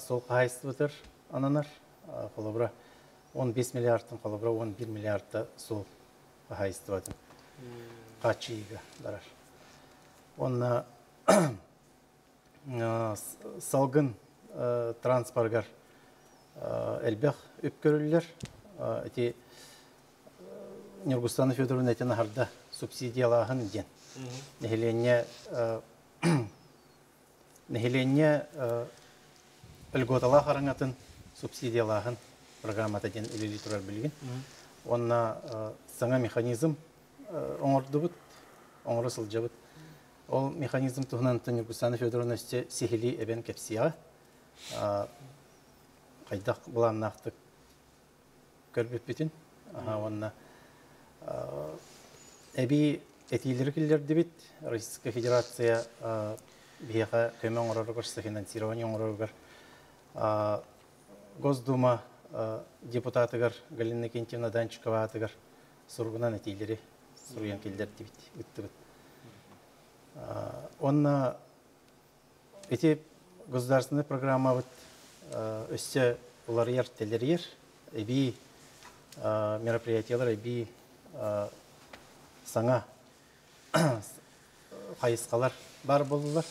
сол хаһаайыстыбатыгар ананар. Холобура 15 миллиардтан холобура 11 миллиардта сол хаһаайыстыбатын хааччыйыыга барар. Онно салгын транспоргар элбэх үп көрүллэр. Ити Ньургустана Федоровна этин аһарда субсидиялааһын диэн. Нэһилиэнньэ нэһилиэнньэ льготалаах араҥатын субсидиялааһын программата диэн үлэлии турар билигин. Уонна саҥа механизм оҥордубут, оҥоро сылдьабыт. Ол механизм туһунан Ньургустана Федоровна өссө сиһилии эбэн кэпсиэҕэ. Хайдах былааннаахтык көрбүппүтүн. Уонна эбии этиилэри киллэрдибит. Российская Федерация биһиэхэ көмө оҥороругар, софинансирование оҥороругар Госдума депутатыгар Галина Иннокентьевна Данчикова аатыгар суругунан этиилэри суруйан киллэрдибит, ыттыбыт. Онно ити государственный программабыт өссө уларыйар, тэлэрийэр, эбии мероприятиялар, эбии саҥа хайысхалар бар буоллулар.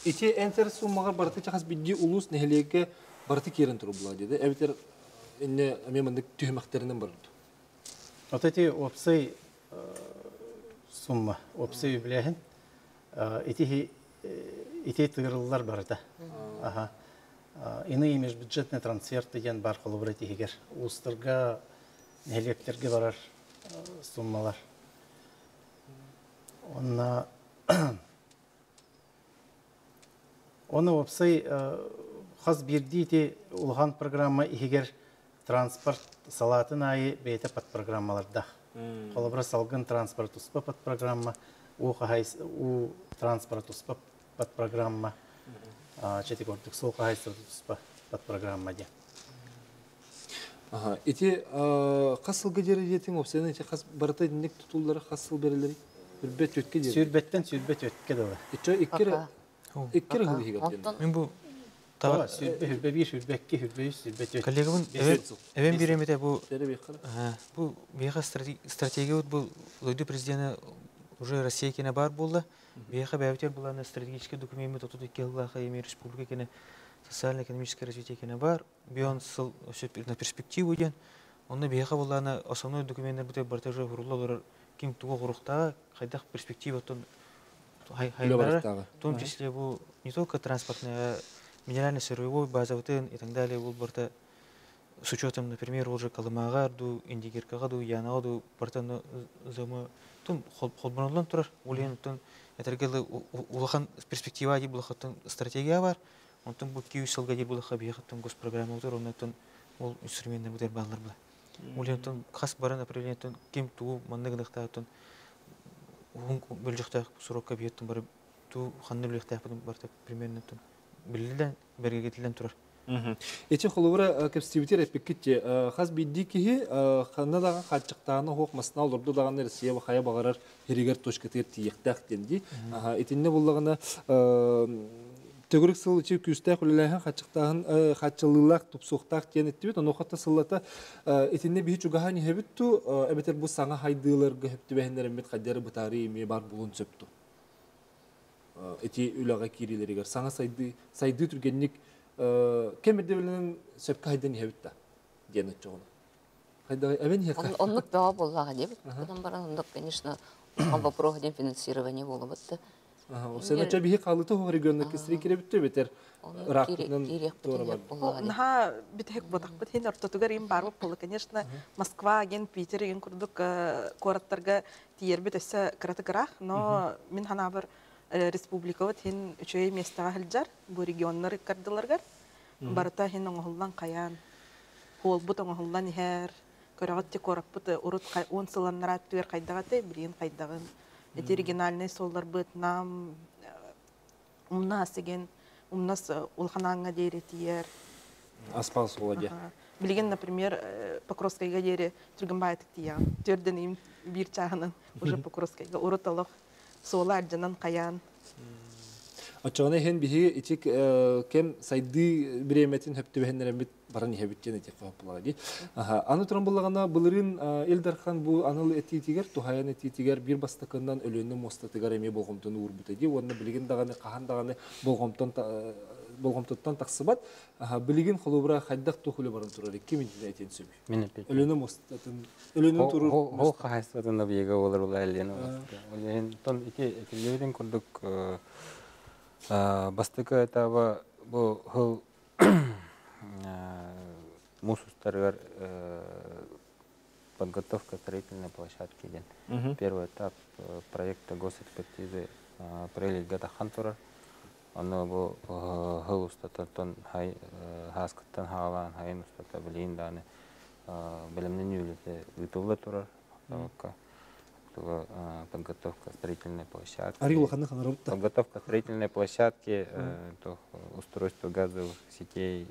Ити энтер суммаҕа барыта чахас бидди улуус нэһилиэккэ барыта киирэн турбула диэди. Эбитер инне эмиэ маннык түһүмэхтеринен барыт. Вот эти уопсай сумма, уопсай үбүлээһин ити ити тыырыллар барыта. Аха. Иные межбюджетный трансферты диэн бар холобура тиһигэр. Улуустарга, нэһилиэктерге барар суммалар. Онна Оны уопсай хас биирдии ити улахан программа иһигэр транспорт салаатын аайы бэйэтэ подпрограммалардаах. Холобура салгын транспорт туспа подпрограмма, уу уу транспорт туспа подпрограмма, чети курдук суол хаһаайыстыбата туспа подпрограмма диэн. Ити хас сылга диэри диэтиҥ уопсайынан ити хас барыта итинник тутуллара хас сыл бэриллэрий? Сүрбэт түөткэ диэри. Сүрбэттэн сүрбэт түөткэ дылы. Иччө икки икки сыл иһигэр диэн. Мин бу Сүрбэ, сүрбэ биир, сүрбэ икки, сүрбэ үс, сүрбэ түөрт. Коллегабын эбэм биремите бу бу биэхэ стратегия бу дойду президента уже Россия кене бар буолла. Биэхэ бэйэбитигэр булааны стратегический докумеммит 32 сыллаах эми республика кене социально-экономическое развитие кене бар. Бион сыл на перспективу диэн. Онно биэхэ булааны основной документтар бутэ барыта уже хурулла олорор ким тугу хуруктаа, хайдах перспектива хайдара, в том числе бу не только транспортная, минерально-сырьевой базабытын и так далее бул барыта с учетом, например, уже Колымаҕа ду, Индигиркаҕа ду, Янаҕа ду барыта зымы тун холбонуллан турар. Улиен тун этэргэ улахан перспектива дии булахаттан стратегия бар. Онтон бу 200 сылга дии булаха биһиэхаттан госпрограмма тур, оннотон ол инструменттер бутер баалар була. Улиен тун хас бары направление ким тугу маннык гынахтаатон уһун бөлдьөхтөөх срокка биһиэттэн бары туу ханна билиэхтээхпитин барыта примерно тун биллилэн бэргэгитиллэн турар. Ити холобура кэпсиибитир эппиккит хас биирдии киһи ханна даҕан хааччахтааны оһох масына олорду даҕаны Россия хайа баҕарар сиригэр точкатыгар тиийиэхтээх диэн дии. Итиннэ буллаҕына төгүрүк сыл ичи күүстээх үлэлээһин хааччахтааһын хааччылыылаах тупсуохтаах диэн эттибит. Онуоха сыллата итиннэ биһи чугаһаан иһэбит ту эбэтэр бу саҥа хайдыыларга хөптүбэһиннэриммит хайдары бытаарыы эмиэ бар булун сөп ту. Ити үлэҕэ киириилэригэр саҥа сайдыы сайдыы түргэнник кэм ирдэбилинэн сөпкө хайдан иһэбит да диэн оччоҕуна. Хайда эбэн иһэххэ. Оннук бөҕө буоллаҕа диэбит. Потом баран оннук, конечно, вопрос один финансирование буолубут да. Сен оча биһи хаалыты хоһ регионна кисри кире битер ыраахпытынан туора бар. Наһаа бүтэһик ботахпыт хин ортотугар им бар буолла, конечно, Москва ген Питер ген курдук куораттарга тиийэрбит өссө кыратык, но мин ханаабар республикабыт хин үчүгэй местаҕа сылдьар бу регионнар ыккардыларгар барыта хин оҥоһуллан хайаан хуолбут оҥоһуллан иһэр көрөҕүт ти куораппыт урут 10 сыланнараат түгэр хайдаҕа билигин хайдаҕын эти региональный суолларбыт нам умнас деген умнас улаханааҥҥа диэри тиийэр аспал суола дии. Билигин, например, Покровскайга диэри түргэн баайтык тиийэҕин. Төрдөн им биир чааһынан уже Покровскайга урут олох суола ардьанан хайаан. Оччоҕуна иһин биһиги ити кэм сайдыы бириэмэтин хөптүбэһиннэрэммит баран иһэбит диэн этиэххэ сөп дии. Аны туран буллаҕына былырыын Ил Дархан бу анал этиитигэр, туһайан этиитигэр биир бастакынан Өлүөнэ муостатыгар эмиэ болҕомтону уурбута дии. Уонна билигин даҕаны хаһан даҕаны болҕомтоттон тахсыбат. Билигин холобура хайдах туох үлэ баран турар ким интине этиэн сөбүй? Мин эппит. Өлүөнэ муостатын Өлүөнэ турur Ол хаһайыстыбатын объега болар ула Өлүөнэ муостата. Ол тон ити этиллибитин курдук бастакы этаба бу хыл муус устарыгар подготовка строительной площадки диэн первый этап проекта госэкспертизы апрельга тахан турар. Ону бу хыл устататтан хааскыттан хаалаан хайын устата билигин дааны бэлэмнэнии үлэтэ ыытылла турар. Подготовка строительной площадки. Подготовка строительной площадки, устройство газовых сетей,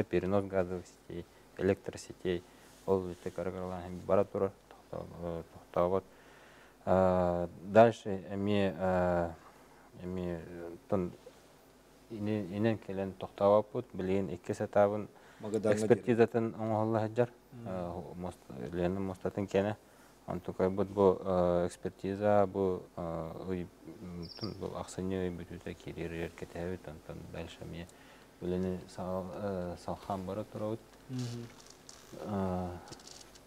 перенос газовых сетей, электросетей. Ол үлэтэ карагалаан бара турар, тохтообот. Дальше эми эми тон инен келен тохтообоппут, билигин иккис этабын экспертизатын оҥоһулла сылдьар. Лена мостатын кене. Онтукайбыт бу экспертиза бу бу ахсынньы ый бүтүүтэ киирэр кэтэһэбит, онтон дальше эмиэ үлэни салхан бара турабыт.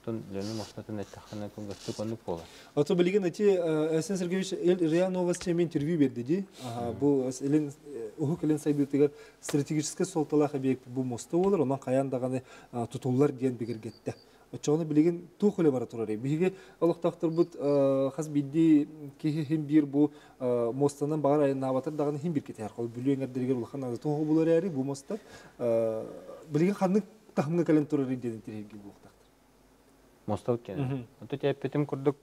Тон Лена мостатын эттэххинэ кылгастык оннук буолар. Ото билигин эти Айсен Сергеевич РИА Новости интервью берди ди. Бу элин уһук илин сайдыытыгар стратегическай суолталаах объект бу мосты болар, онон хаян даҕаны тутуллар диэн бигэргэтте. Оччоҕуна билигин туох үлэ бара турар? Биһиги олохтоохторбут хас биирдии киһи хим биир бу мостанан баҕар айаннаабатар даҕаны хим бир кетер. Ол бүлүү эҥэрдэригэр улахан аны туох булар эри бу моста билигин ханнык таһымҥа кэлэн турар диэн интириэһиргии буолуохтаахтар. Моста кene. Ото теппетим курдук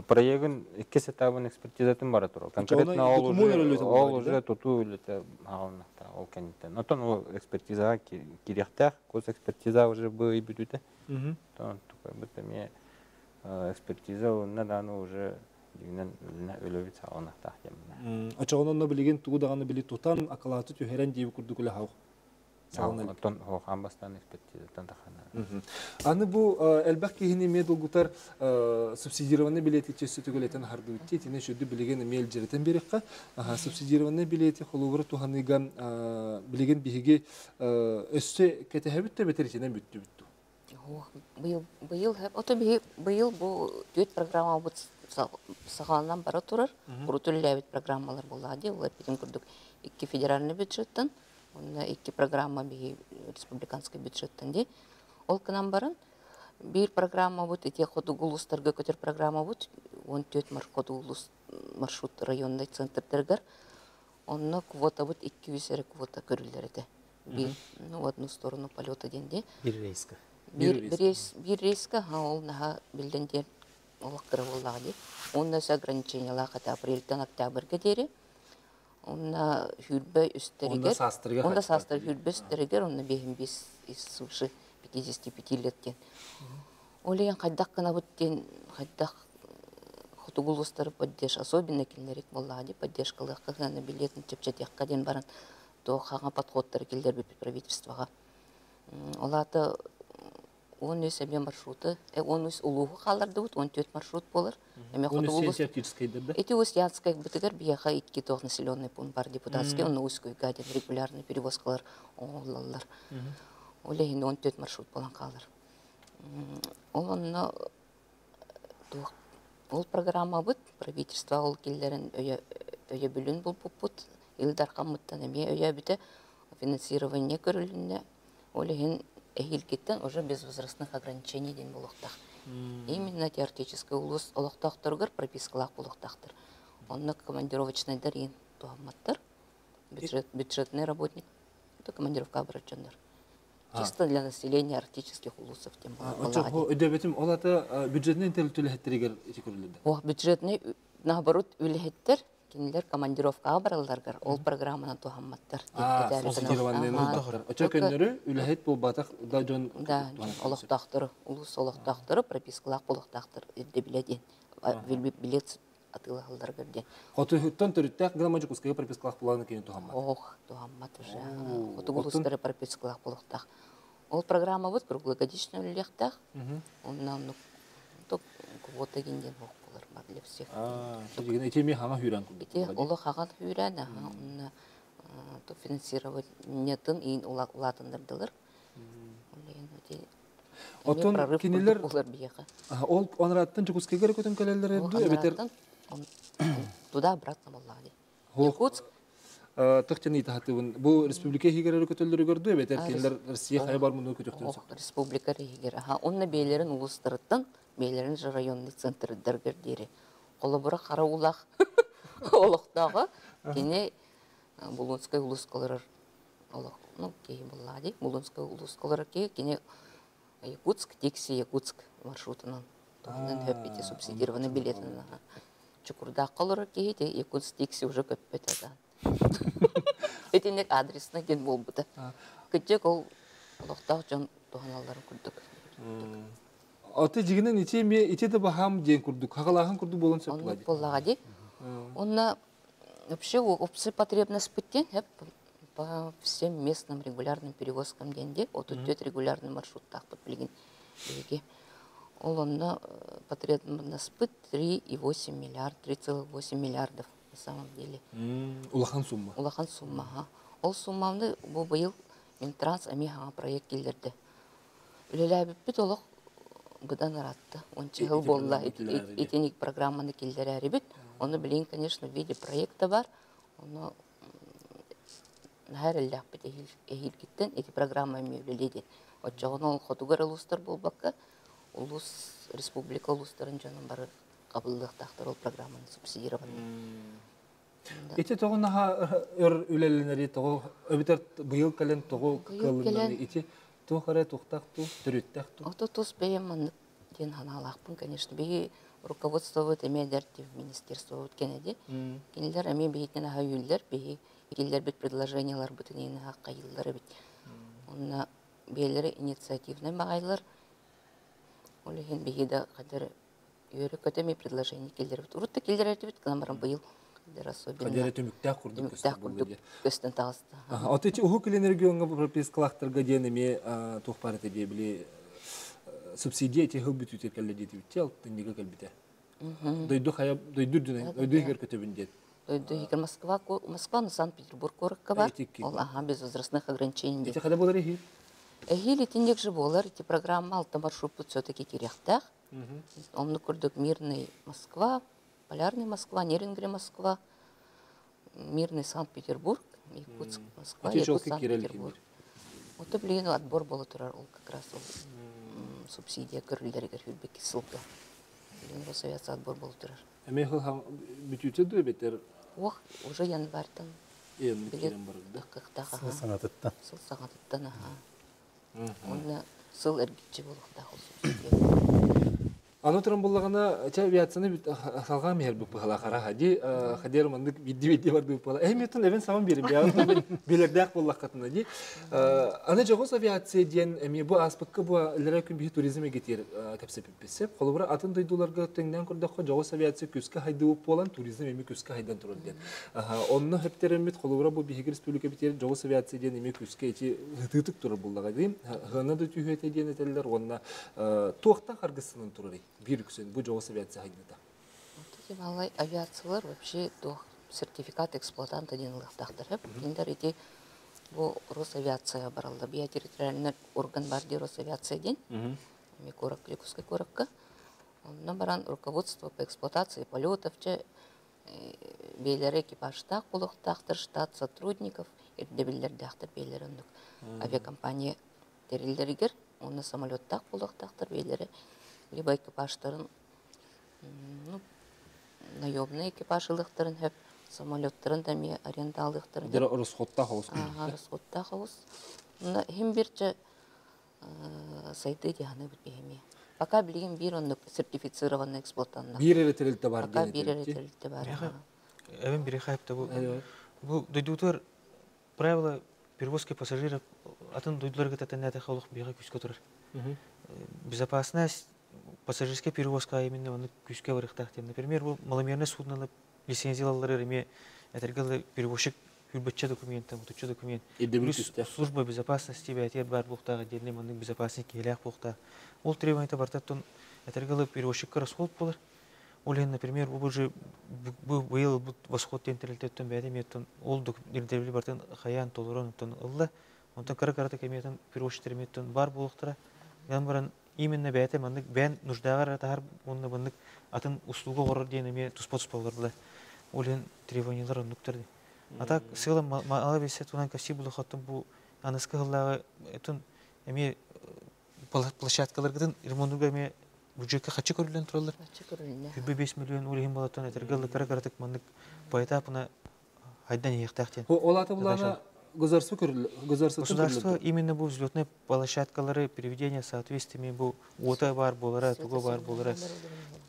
проегын иккис этабын экспертизатын бара турар. Конкретно ол уже тутуу үлэтэ хаалынахта ол кэнниттэн. Отон ол экспертизаға кириэхтээх, госэкспертиза уже бу бүтүтэ. Тон тукайбыт эмиэ экспертиза онна дааны уже дигинен өлөбүт саалынахтаах диэммин. Очоҕононно билигин тугу даҕаны били тутан акылааты түһэрэн диэби курдук үлэ хау. Оттон хохан бастан экспертизаттан тахана. Аны бу элбэх киһини эмиэ долгутар субсидированный билети чөссө түгөлетен хардыбытти тине шүдү билеген эмиэ элжеретен берекка субсидированный билети холугура туханыган билеген биһиги өссө кетеһэбит те бетеритинен бүттү бүттү. Быйыл быйыл ото быйыл бу түөт программа бут саҕаланан бара турар. Урут программалар буолла ди. Ол эппитим курдук икки федеральный бюджеттан, онно икки программа биһи республиканский бюджеттан ди. Ол кынан баран бир программа бут ити хотугу улуустарга көтөр программа бут 14 хотугу улуус маршрут районный центрдергер. Онно квота бут 200 эрэ квота көрүллэр этэ. Бир, ну, в одну сторону полета денди. Бир рейска. Бир рейска, ол наха билден дер олақ боллаға ди. Онна ограничениялар қата апрельтен октябрьге дери. Онна хүрбе үстеригер. Онда састыр хүрбе үстеригер, онна бехин бес из свыше 55 лет. Олеген қайдақ кына буттен, қайдақ хотугулустары поддерж, особенно кинлерик боллаға ди, поддержкалыққа гана билетин чепчетекка ден баран, то хаңа подходтар келдер правительствоға. Олаты 13 эме маршруты, 13 улугу қаларды бут, 14 маршрут болар. Эме хотугулус. Эти Усть-Янская бытыгар бияха икки тоқ населенный пункт бар депутатский, он Усть-Куйга регулярный перевозкалар оңоллалар. Оле 14 маршрут болан қалар. Ол онно ол программа бут, правительство ол келлерин өйө өйөбүлүн булбуппут. Ил Дархаммыттан эмиэ өйөөбүтэ. Финансирование көрүлүннэ. Ол иһин эһиилгиттэн уже без возрастных ограничений диэн буолуохтаах. Именно теоретическай улуус олохтоохторугар пропискалаах буолуохтаахтар. Онно командировочнайдар иин туһамматтар. Бюджет, бюджетный работник, это командировка барар дьоннор. Чисто для населения арктических улусов тем Өдөбөтүм ол ата бюджетный үлэһиттеригэр ити көрүлүдэ. О, бюджетный наоборот үлэһиттер кинилер командировкаҕа баралларгар ол программанан туһамматтар. Очо көннөрү үлэһит буолбатах да дьон Да, олохтоохтору, улус олохтоохтору пропискалаах болохтаахтар ирдэбилэ диэн билет атыылаһалларыгар диэн. Хотуһуттан төрүттээх гына Дьокуускайга пропискалаах буолан кини туһаммат. Ох, туһаммат уже. Хотугу улуустары пропискалаах болохтаах. Ол программабыт круглогодично үлэлиэхтээх. Онно оннук квота диэн буолар для всех. Ити эми хаҥа хүүрэн курдук. Ити олох хаҥа хүүрэн, онно то финансированиетын иин улаатыннардылар. Оттон кинилер ол онраттан Дьокуускайга көтөн кэлэллэр эрдүү эбэтэр туда обратно боллаҕа. Якутск тахчаны итахатыбын бу республика иһигэр көтөллөрү көрдүү эбэтэр кинилер Россия хайа бар муну көтөхтөрүн сөп. Республика иһигэр аха онно бээлерин улустарыттан бээлерин же районный центрдаргар диэри холобура хара улах олохтооҕо кини Булунскай улууска олорор олох ну киһи буллаа дии Булунскай улууска олорор киһи кини Якутск Тикси Якутск маршрутунан туһунан хөп ити субсидированный билетин Чукурдаахха олорор киһи ити Якутск Тикси уже көппөт атаан итинник адресно диэн буолбута кырдьык ол олохтоох дьон туһаналларын курдук. Аты дьигинен ити эмиэ ити да баһаам диэн курдук, хагалааһын курдук буолан сөп буолла буоллаҕа дии. Онно вообще общая потребность диэн по всем местным регулярным перевозкам диэн дии 34 регулярный маршруттаахпыт билигин биһиги. Ол онно потребностьпыт 3,8 миллиард, 3,8 миллиардов на самом деле. Улахан сумма. Улахан сумма. Ол сумманы бу быйыл Минтранс эмиэ хаҥа проект киллэрдэ. Үлэлээбиппит олох быдан ыраатта. Онча сыл буолла итиник программаны киллэрээрибит. Ону билигин, конечно, в виде проекта бар. Ону наһаа эрэллээхпит эһиилгиттэн ити программа эмиэ үлэлиэ диэн. Оччоҕуна ол хотугар улуустар буолбакка, улуус, республика улуустарын дьонун бары қабыллыахтаахтар ол программаны субсидированный. Ити тоҕо наһаа өр үлэлэнэри тоҕо эбэтэр быйыл кэлэн тоҕо кыаллыннары ити туох эрэ туохтаах туу төрүттээх туу. Ото тус бэйэм маннык диэн санаалаахпын, конечно. Биһи руководствобут эмиэ эдэр министерствобут кэнэди. Кинилэр эмиэ биһитин аһа үйүллэр, биһи киллэрбит предложенияларбытын иһин аһа хайыллар эбит. Онно биэлэри инициативнай баҕайылар. Ол иһин биһи да хадыр үөрэ-көтө эмиэ предложение киллэрбит. Урут да киллэрэрдибит, гынан баран быйыл особенно Хадера түмүктээх курдук түмүктээх курдук көстөн таҕыста. Ото ити Уһук Илин региоҥҥа пропискалаахтарга диэн эмиэ туох баар этэ били субсидия ити сыл бүтүүтэ кэллэ диэтибит алтынньыга кэлбитэ. Дойду хайа дойду үрдүнэн дойду иһигэр көтөбүн диэн. Дойду иһигэр Москва, Москва, ну Санкт-Петербург куоракка бар. Ол аха без возрастных ограничений. Ити хада буолар эһиил? Эһиил итинник же буолар. Ити программа алта маршруппут все-таки кириэхтээх. Оннук курдук Мирный Москва, Полярный Москва, Нерюнгри Москва, Мирный Санкт-Петербург, Якутск Москва, Якутск Санкт-Петербург. Ото билигин отбор буола турар ол как раз ол субсидия көрүллэригэр хүрбэки сылга. Билигин Росавиация отбор буола турар. Эмиэ бүтүүтэ дуо эбэтэр? Ох, уже январьтан. Билет кыахтаах. Сыл саҥатыттан. Сыл саҥатыттан аха. Уонна сыл эргиччи буолуохтаах ол субсидия. Аны туран буллаҕына, чэ авиацияны салҕаан иһэр быһалаах араха ди хадер маннык бидди-бидди бардыы буола. Эми оттон эбен сабан биэрим билэрдээх буоллаххытына ди. Аны дьоҕус авиация диэн эми бу ааспыкка бу илэрэ күн биһи туризм эгитир кэпсэпипписеп. Холобура атын дойдуларга тэҥнээн көрдөххө дьоҕус авиация күскэ хайдыбыт буолан туризм эми күскэ хайдан турар диэн. Онно хөптереммит холобура бу биһиги республика битиэр дьоҕус авиация диэн эми күскэ ити ытыытык турар буллаҕа дии. Хына да түһүөтэ диэн этэллэр уонна туохтан харгысынан турарый биир үксүн бу дьоҕус авиация хайдыта? Малай авиациялар вообще туох сертификат эксплуатанта диэн ылыахтаахтар. Кинилэр ити бу Росавиация баралла. Бия территориальный орган бар дии Росавиация диэн. Эми куоракка, Якутскай куоракка. Онно баран руководство по эксплуатации полетов че Бэйэлэрэ экипажтаах буолуохтаахтар, штат сотрудников, ирдэбиллэрдээхтэр бэйэлэрэ оннук. Авиакомпания тэриллэригэр уонна самолеттаах буолуохтаахтар бэйэлэрэ либо экипажтарын ну, наемный экипаж ылыахтарын сөп, самолеттарын да эмиэ арендаалыахтарын сөп. Расходтаах оҕус. Расходтаах оҕус. Иһин бирчэ сайдыы диһаны биһими. Пока билигин биир оннук сертифицированный эксплуатанна. Биир эрэ тэрилтэ бар. Пока биир эрэ тэрилтэ бар. Эбин бири хайыпта бу. Бу дойдутугар правила перевозки пассажиров атын дойдуларга татаннята олох биһиги күскө турар. Безопасность пассажирская перевозка именно оны күскө барыхтаах тем. Например, бу маломерный суднолар лицензиялары эме этергалы перевозчик хүрбөччө документ, мутучча документ. Плюс служба безопасности бәтер бар буохтаах, отдельный маннык безопасник киһилээх буохтаах. Ол требование бартаттан этергалы перевозчикка расход болар. Ол например, бу уже бу быйыл бу восход диэн тэрилтэттэн бэйэтэ эмиэттэн ол ирдэбили бартын хайаан толорон онтон ылла. Онтон кыра-кырата кэмиэтэн перевозчиктар эмиэттэн бар буолуохтара. Ган баран именно бэйэтэ маннык бэйэн нуждааҕар атаһар уонна маннык атын услуга оҥорор диэн эмиэ туспа-туспа олордулар. Ол иһин требованиялар оннуктар. А так сыала мала бессе тунан каси булухаттын бу аныскы хыллааҕы этун эмиэ площадкаларгытын ремонтуга эмиэ бюджетка хачы көрүллэн тураллар. Хачы көрүллэн. 5 миллион ол иһин балаттан этэргэ кыра кыратык маннык поэтапына хайдан иһиэхтээх диэн. Ол аты булана государство государство Государство именно бу взлетной площадкалары приведение соответствиями бу уота бар болара, туга бар болара.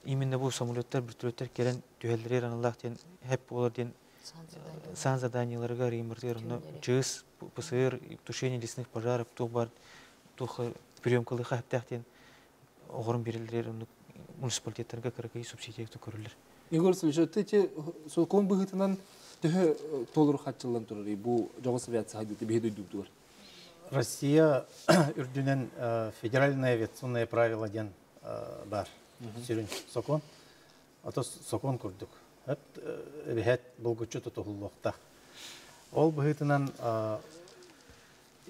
Именно бу самолеттар, вертолеттар келен түһэллери аналлаах диэн хэп болар диэн сан заданияларга ремонтер, ЧС, ПСР, тушение лесных пожаров, туох бар, туох приемкалыха хэптээх диэн оҕорун берилер муниципалитеттарга кыракый субсидия көрүллэр. Егор Васильевич, эти сокуон быһыытынан төһө толору хатчыллан турар бу жоҕус авиация хайдыты биһи дойдубутугар? Россия үрдүнэн федеральное авиационное правило диэн бар. Сүрүн сокуон. Ото сокуон курдук. Эбэһэт булгуччу тутуһуллуохтаах. Ол быһыытынан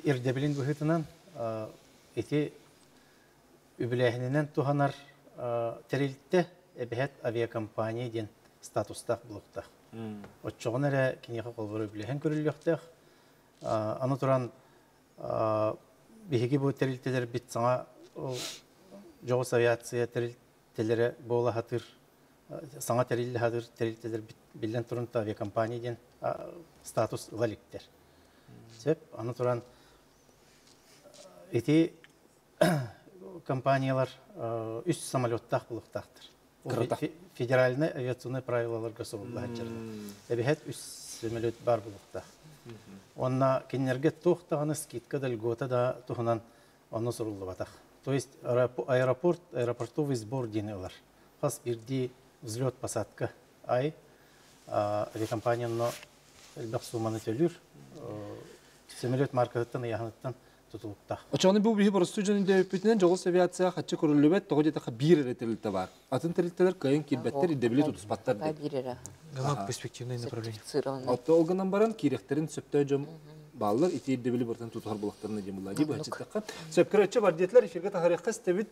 ирдэбилин быһыытынан ити үбүлээһининэн туһанар тэрилтэ эбэһэт авиакомпания диэн статустаах булуохтаах. Оччоҕун эрэ киниэхэ холбору үбүлэһэн көрүллүөхтээх. Аны туран биһиги бу тэрилтэлэрбит саҥа дьоҕус авиация тэрилтэлэрэ буола сатыыр саҥа тэриллэ сатыыр тэрилтэлэрбит биллэн туран авиакомпания диэн статус ыла иликтэр. Сөп, аны туран ити компаниялар үс самолеттаах булуохтаахтар. Федеральный авиационный правилаларга суруллааччылар. Эбиһэт үс самолет бар булуохтаах. Онна кинилэргэ туох даҕаны скидка да льгота да туһунан онно суруллубатах. То есть аэропорт, аэропортовый сбор диэн ылар. Хас бирдии взлет посадка ай авиакомпания онно элбэх сууманы төлүүр. Самолет маркатыттан ыйааһыныттан тутулуктаах. Очону бу биһи боростуй дьон дөйөппүтүнэн жоҕус авиация хаччы көрүллүбэт, тоҕо диэтэхэ биир эрэ тэрилтэ бар. Атын тэрилтэлэр кыайан киирбэттэр, ирдэбили тутуспаттар диэн. Биир эрэ. Гамак перспективное направление. Отто ол гынан баран киирэхтэрин сөптөө дьон бааллар, ити ирдэбили бартан тутуһар булахтарына диэн булла. Ди быһачыттахха. Сөп көрөччө бар диэтилер эфирге тахарыахха истэбит.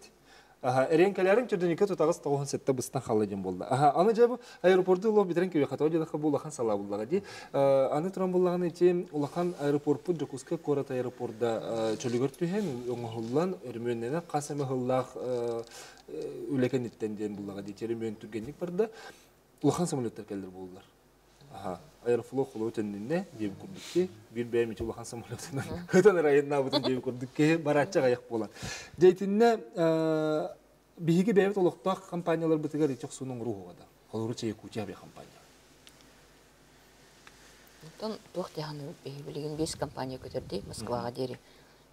Аха, эрен кэлэрин төрдүнүкэ тутаҕас тоҕуһун сетте быстан халла диэн буолла. Аха, аны дьэ бу аэропорду улуу битрен күрү хатоо дьылаха бу улахан салаа буллаҕа ди. Аны туран буллаҕына ити улахан аэропортпут Дьокуускай куорат аэропорда чөлүгэр түһэн, оҥоһуллан, өрөмүөннэнэн хас эмэ сыллаах үлэ кэнниттэн диэн буллаҕа ди. Өрөмүөн түргэнник барда. Улахан самолеттар кэллэр буоллар. Аха, Аэрофлот холуо төннүннэ диэбит курдук ки, биир бэйэм ити улахан самолетунан ытан ырайыннаабытым диэбит курдук киһи барааччы аҕыйах буолан. Дьэ итиннэ биһиги бэйэбит олохтоох компанияларбытыгар ити охсууну оҥоруу уһуга да. Холобур Якутия авиакомпания. Онтон туох дьаһаныбыт биһи билигин биэс компания көтөрдүй Москваҕа диэри.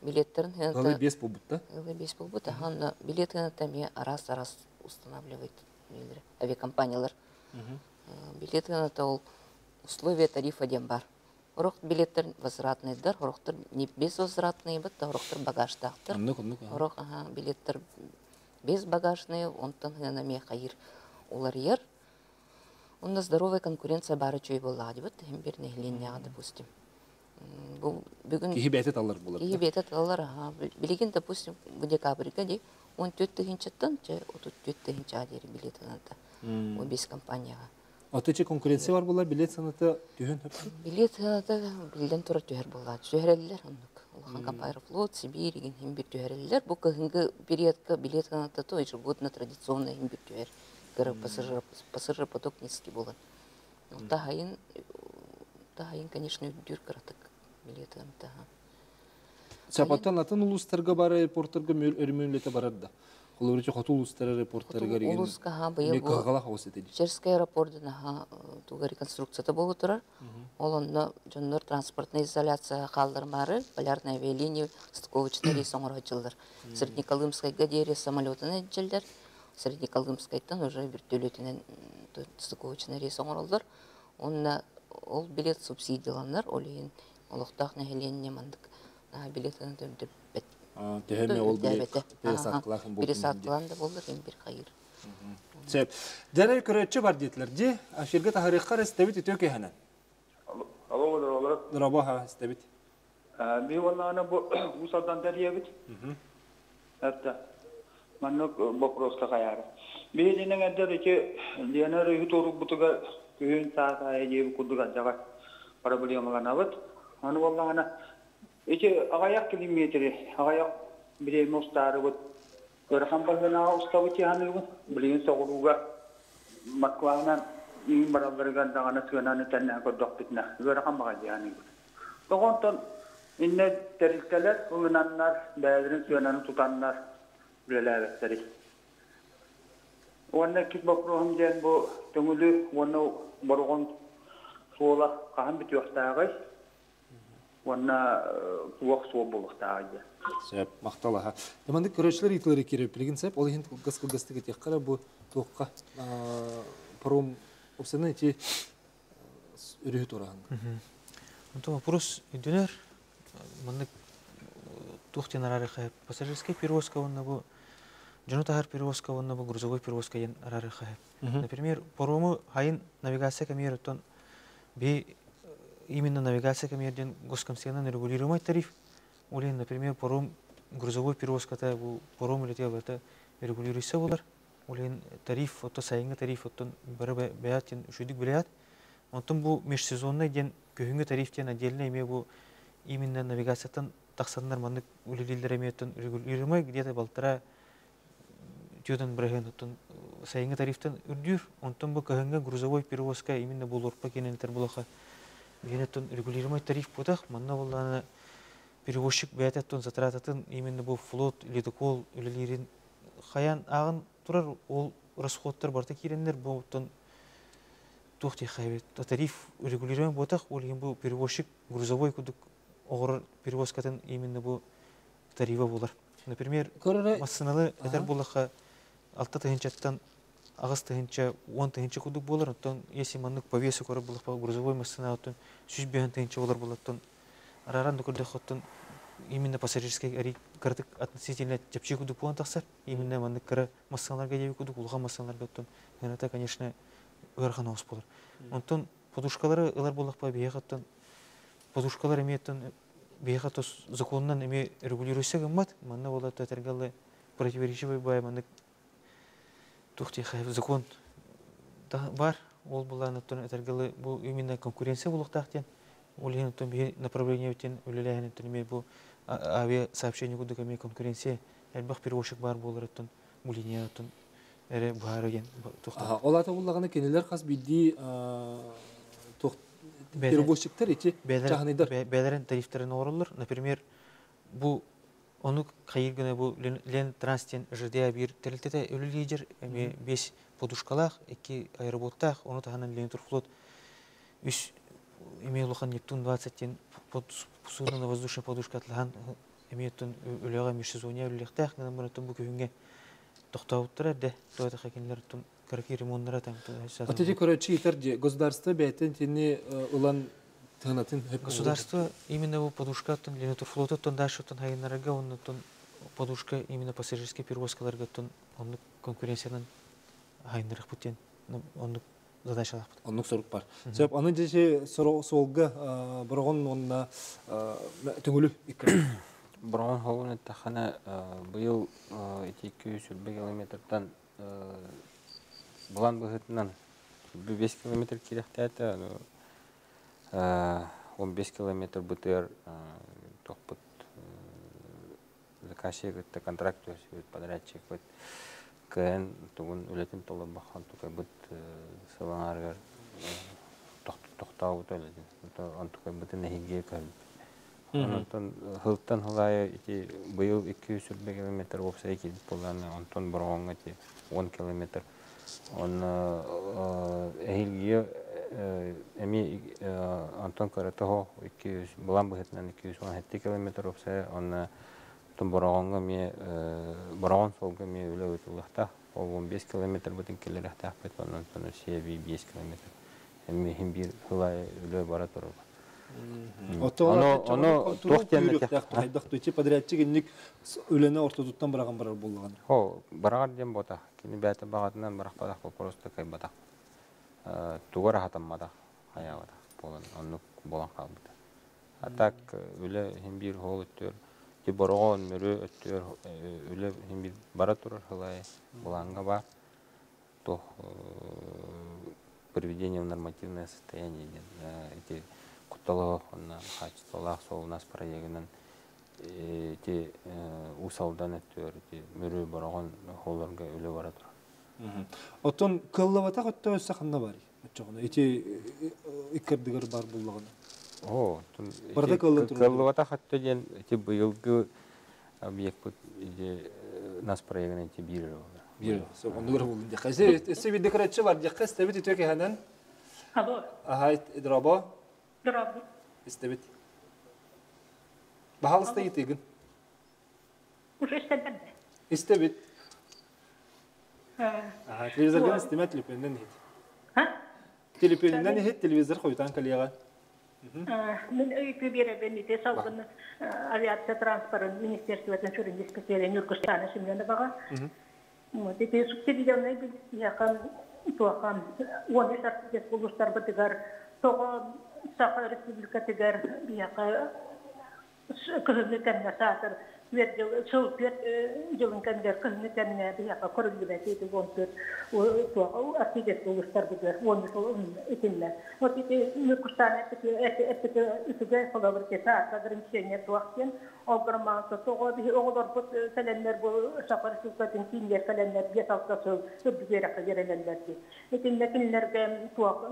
Билеттарын Ыалы биэс буолбут да? Ыалы биэс буолбут. Ахан билет ыната эмиэ араас-араас устанавливает авиакомпаниялар. Билет ыната ол условия тарифа диэн бар. Орох билеттер возвратныйдар, орохтор не безвозвратные бит, орохтор багажтаахтар. Оннук, оннук. Орох аха билеттер безбагажные, онтон хына эмиэ хайыр уларыйар. Онно здоровая конкуренция баара үчүгэй буоллаҕа дибит, иһин бир нэһилиэнньэҕэ, допустим. Бу бүгүн Киһи бэйэтэ талар буолар. Киһи бэйэтэ талар, аха. Билигин, допустим, бу декабрьга ди 14 тыһыынчаттан чэ 34 тыһыынчаҕа диэри билет ылынта. Бу бес компанияҕа. Оттон конкуренция бар буолар билет сыаната түһүөн сөп? Билет сыаната биллэн турар түһэр буолааччы. Түһэрэллэр оннук. Улахан компания Аэрофлот, Сибиир игин иһин бир түһэрэллэр. Бу кыһыҥҥы периодка билет сыаната то ежегодно традиционно иһин бир түһэр. Кыра пассажир, пассажиропоток низкий буолан. Таһайын, таһайын, конечно, үрдүүр кыратык билет сыаната. Сапаттан атын улуустарга бар аэропорттарга өрөмүөн үлэтэ барар да. Холобур, хоту улуустар аэропорттарыгар Улууска ха быйыл бу кыһалҕалаах оҕус этэ. Черскэй аэропордун аха туга реконструкцията буолу турар. Ол онно дьоннор транспортная изоляция хаалларымаары полярная авиалиния стыковочный рейс оҥорооччулар. Среднеколымскайга диэри самолетынан илдьэллэр. Среднеколымскайтан уже вертолетунан стыковочный рейс оҥороллор. Онно ол билет субсидияланар, ол иһин олохтоох нэһилиэнньэ маннык билетын төлөппөт. Төһө ол билет пересадкалаах Пересадкалаан да буоллар им бир хайыр. Сөп. Дьэрэ көрөөччү бар диэтилэр. Дьи, эфиргэ таһарыаххар истэбит үтүө киһэнэн. Алло, доролор. Дорообо, ха, истэбит. Би уонна бу Уус-Алдан тэрийэбит. Это маннык вопроска хайаары. Биһигинэн эрдэр ити Лена өрүһү туорукпутугар күһүн саас аайы диэби курдук алдьаҕай проблемаланабыт. Аны буоллаҕына ити аҕыйах километри, аҕыйах бириэмэ устаарыбыт ыарахан баһыынаҕа устабыт дии Билигин соҕурууга Москванан иин баралларыгар даҕаны сыананы тэннээн көрдөхпүтүнэ ыарахан баҕай дии саныыбыт. Тоҕо онтон иннэ тэрилтэлэр ылынаннар, бэйэлэрин сыананы тутаннар үлэлээбэттэрий. Уонна иккис боппуруоһум диэн бу Төҥүлү уонна Бороҕон суола хаһан бүтүөхтээҕий уонна туох суол буолуохтааҕый диэн. Сөп, махтал аха. Маннык көрөөччүлэр ыйытыылары киирэр билигин сөп. Ол иһин кылгас кылгастык этиэххэ бу туохха паром опсаны ити өрүһү туораһын. Онтон вопрос өйдөнөр. Маннык туох диэн араарыахха пассажирскай перевозка уонна бу дьону таһар перевозка уонна бу грузовой перевозка диэн араарыахха Например, парому хайын навигация кэмигэр оттон би именно навигация кэмигэр диэн госкомсиянан регулируемый тариф. Ол иһин, например, паром грузовой перевозката бу паром үлэтигэр барыта регулируйса болар. Ол иһин тариф, оттон сайыҥҥы тариф оттон бары бэйэт диэн үчүгүйдүк билэҕит. Онтон бу межсезонный диэн күһүҥҥү тариф диэн отдельно эмиэ бу именно навигацияттан тахсаннар маннык үлэлииллэр эмиэ оттон регулируемый где-то балтараа түөтэн бырыһыан оттон сайыҥҥы тарифтан үрдүүр. Онтон бу кыһыҥҥы грузовой перевозка именно булуорпа киэнэнитэр булаха биһиэнэ оттон регулируемый тариф буотах. Манна буоллаҕына перевозчик бэйэтэ оттон затрататын именно бу флот, ледокол үлэлиирин хайаан ааҕан турар ол расходтар барыта киирэннэр бу оттон туох диэххэ эбит тариф регулируемый буотах. Ол иһин бу перевозчик грузовой курдук оҕорор перевозкатын именно бу тарифа буолар. Например, массыыналы этэр буоллахха алта тыһыынчаттан аҕыс тыһыынча, 10 тыһыынча курдук буолар. Оттон если маннык по весу көрөр буоллахха грузовой массыына оттон 105 тыһыынча болар буолар. Арааран да көрдөххө оттон именно пассажирский ари кыратык относительно чэпчэки курдук буолан тахсар. Именно маннык кыра массыыналарга диэби курдук улахан массыыналарга оттон это, конечно, ыарахан оҕус буолар. Онтон подушкалары ылар буоллахпа биһиэхэ оттон подушкалар эмиэ оттон биһиэхэ тос законунан эмиэ регулируйса гыммат. Манна буолар этэргэ противоречивый бай маннык туох диэхэ закон бар. Ол булаан оттон этэргэ бу именно конкуренция буолуохтаах диэн. Ол иһин оттон биһи направление диэн үлэлээһин оттон эмиэ бу авиа сообщение курдук эмиэ конкуренция элбэх перевозчик бар буолар оттон бу линия оттон эрэ быһаара диэн туохтаах. Ол ата буллаҕына кинилэр хас биирдии туох перевозчиктар ити чааһынайдар бэйэлэрин тарифтарын оҥороллор. Например, бу ону хайыр гына бу Лен Транс диэн ЖДА биир тэрилтэтэ үлэлиир эмиэ бес подушкалаах, икки аэроботтаах, ону таһынан Лентурфлот үс эмиэ улахан Нептун 20 диэн судно воздушная подушка атлаһан эмиэ оттон үлэҕэ межсезонье үлэлиэхтээх гынан баран бу күһүҥҥэ тохтообуттара эрдэ тоҕо кинилэр оттон кыракый ремоннара там. Вот эти короче итер государство бэйтен тини ылан тыынатын. Государство именно бу подушка оттон Ленатурфлоту оттон дальше оттон хайыннарга оннуттан подушка именно пассажирский перевозкаларга оттон оннук конкуренциянан хайыннарых бутен оннук задачалаахпыт. Оннук сорук бар. Сөп, аны дьэ суолга Бороҕон уонна Төҥүлү. Бороҕон холун эттэххинэ быйыл ити 220 километртан былаан быһыытынан 5 километр киирэхтээтэ, аны 15 километр бытыар тохпут заказчик кытта контракт түһэрсибит подрядчикпыт кыайан тугун үлэтин толорбоххон тукайбыт сыл аҥаарыгар тохтообута үлэтин онтукайбытын эһиги көрбүт. Онтон хылтан хылаайы ити быйыл 220 километр уопсай киирбит буоллаҕына, онтон Бороҕоҥҥо ити 10 километр. Онно эһилгигэ эмиэ онтон кыратоһо 200 былаан быһыытынан 217 километр уопсайа. Онно Бороҕоҥҥо эмиэ Бороҕон суолга эмиэ үлэ ыытыллыахтаах. Ол 15 километрбытын киллэриэхтээхпит, онон сиэби 5 километр. Эмиэ иһин биир сыл аайы үлэ бара турар. Ону туох диэн хайдах ити подрядчик инник үлэни ортотуттан быраҕан барар буоллаҕына. Хо, быраҕар диэн буотах. Кини бэйэтэ баҕатынан бырахпатах, просто кайбатах. Тугар аһатамматах, хайаабатах буолан оннук буолан хаалбыта. А так үлэ иһин биир хоол өттүгэр ити Бороҕон, Мөрү өттүгэр үлэ иһин биир бара турар сылай былааҥҥа баар. Туох приведение в нормативное состояние диэн ити кутталоох уонна хаачыстыбалаах суол у нас проегынан ити Уус Алдан өттүгэр ити Мүрү, Бороҕон хооллорго үлэ бара турар. Оттон кыаллыбатах өттө өссө ханна барый? Оччоҕуна ити иккардыгар бар буллаҕына. Оо, барыта кыаллан турар. Кыаллыбатах өттө диэн ити быйылгы объекпыт ити нас проегынан ити биир эрэ буолар. Биир оннугар буллун диэххэ. Өссө биирдэ көрөччү бар диэххэ, истэбит үтүө кэһэнэн. Алло. Аһай, дробо. Дробо. Истэбит. Баһалыста ыйытыгын. Уже истэбит. Истэбит. Аха, телевизоргын истимэ, телефонунан иһит. Телефонунан иһит, телевизор хойутаан кэлиэҕэ. Мин ыйытыы биэрэбин ити салгын авиация транспорын министерствотын сүрүн диспетчерэ Ньургустаана Семеноваҕа. Вот ити субсидированнай билсиһэхэ туоха 13 артист улуустарбытыгар тоҕо Саха Республикатыгар биһиэхэ кыһыҥҥы кэмҥэ саатар түөрт дьыл сыл түөрт дьылын кэмигэр кыһыҥҥы кэмҥэ биһиэхэ көрүллүбэт ити 14 туох артист улуустарбытыгар 13 итиннэ вот ити Ньургустаана эппити үчүгэй холобур ити саас ограничение туох диэн ол громадка тоҕо биһи оҕолорбут кэлэннэр бу Саха Республикатын киинигэр кэлэннэр 5-6 сыл үрдүк үөрэххэ үөрэнэллэр дии. Итиннэ кинилэргэ туох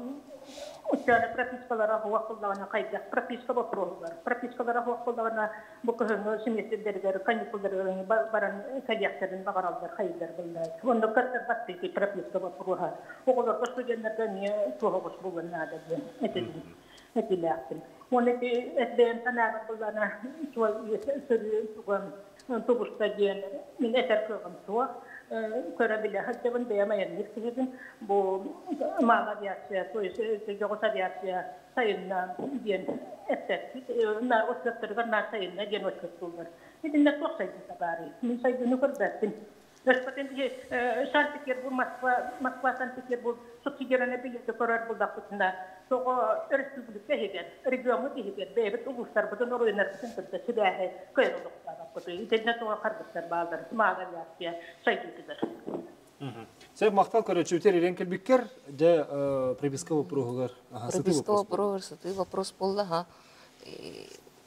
учуонай пропискалара суох буоллаҕына хайдах прописка боппуруоһугар пропискалара суох буоллаҕына бу кыһыҥҥы семестрдэригэр каникулларыгар баран кэлиэхтэрин баҕараллар хайыылар буоллар онно көрдөрбөттүй прописка боппуруоһа оҕолорго студеннарга эмиэ туох оҕус буолуон наада диэн этилин этилээхпин уонна ити бэйэм санаабар буоллаҕына суол сырыы туган тубуста диэн мин этэр кыаҕым суох көрө-билэ сылдьабын, бэйэм айанныыр киһибин. Бу мал авиация, то есть дьоҕус авиация сайынна диэн эппэппит. Наар отчуоттарыгар наар сайынна диэн отчуоттууллар. Итиннэ туох сайдыыта баарый? Мин сайдыыны көрбөппүн. Өспөтүн Санкт-Петербург, Москва, Москва, Санкт-Петербург субсидированный билети көрөр буллахпытына, тоҕо өрөспүүбүлүкэ иһигэр, региоммут иһигэр бэйэбит улуустарбытын, оройуоннарбытын кытта сибээһи кыайан олохтообоппутуй? Итиннэ тоҕо харгыстар бааллар? Мал авиация сайдыытыгар. Сөп махтал көрөөччүбүтэр ирэн кэлбиккэр дьэ прописка вопроһугар Прописка вопроһугар сытыы вопрос буолла ха.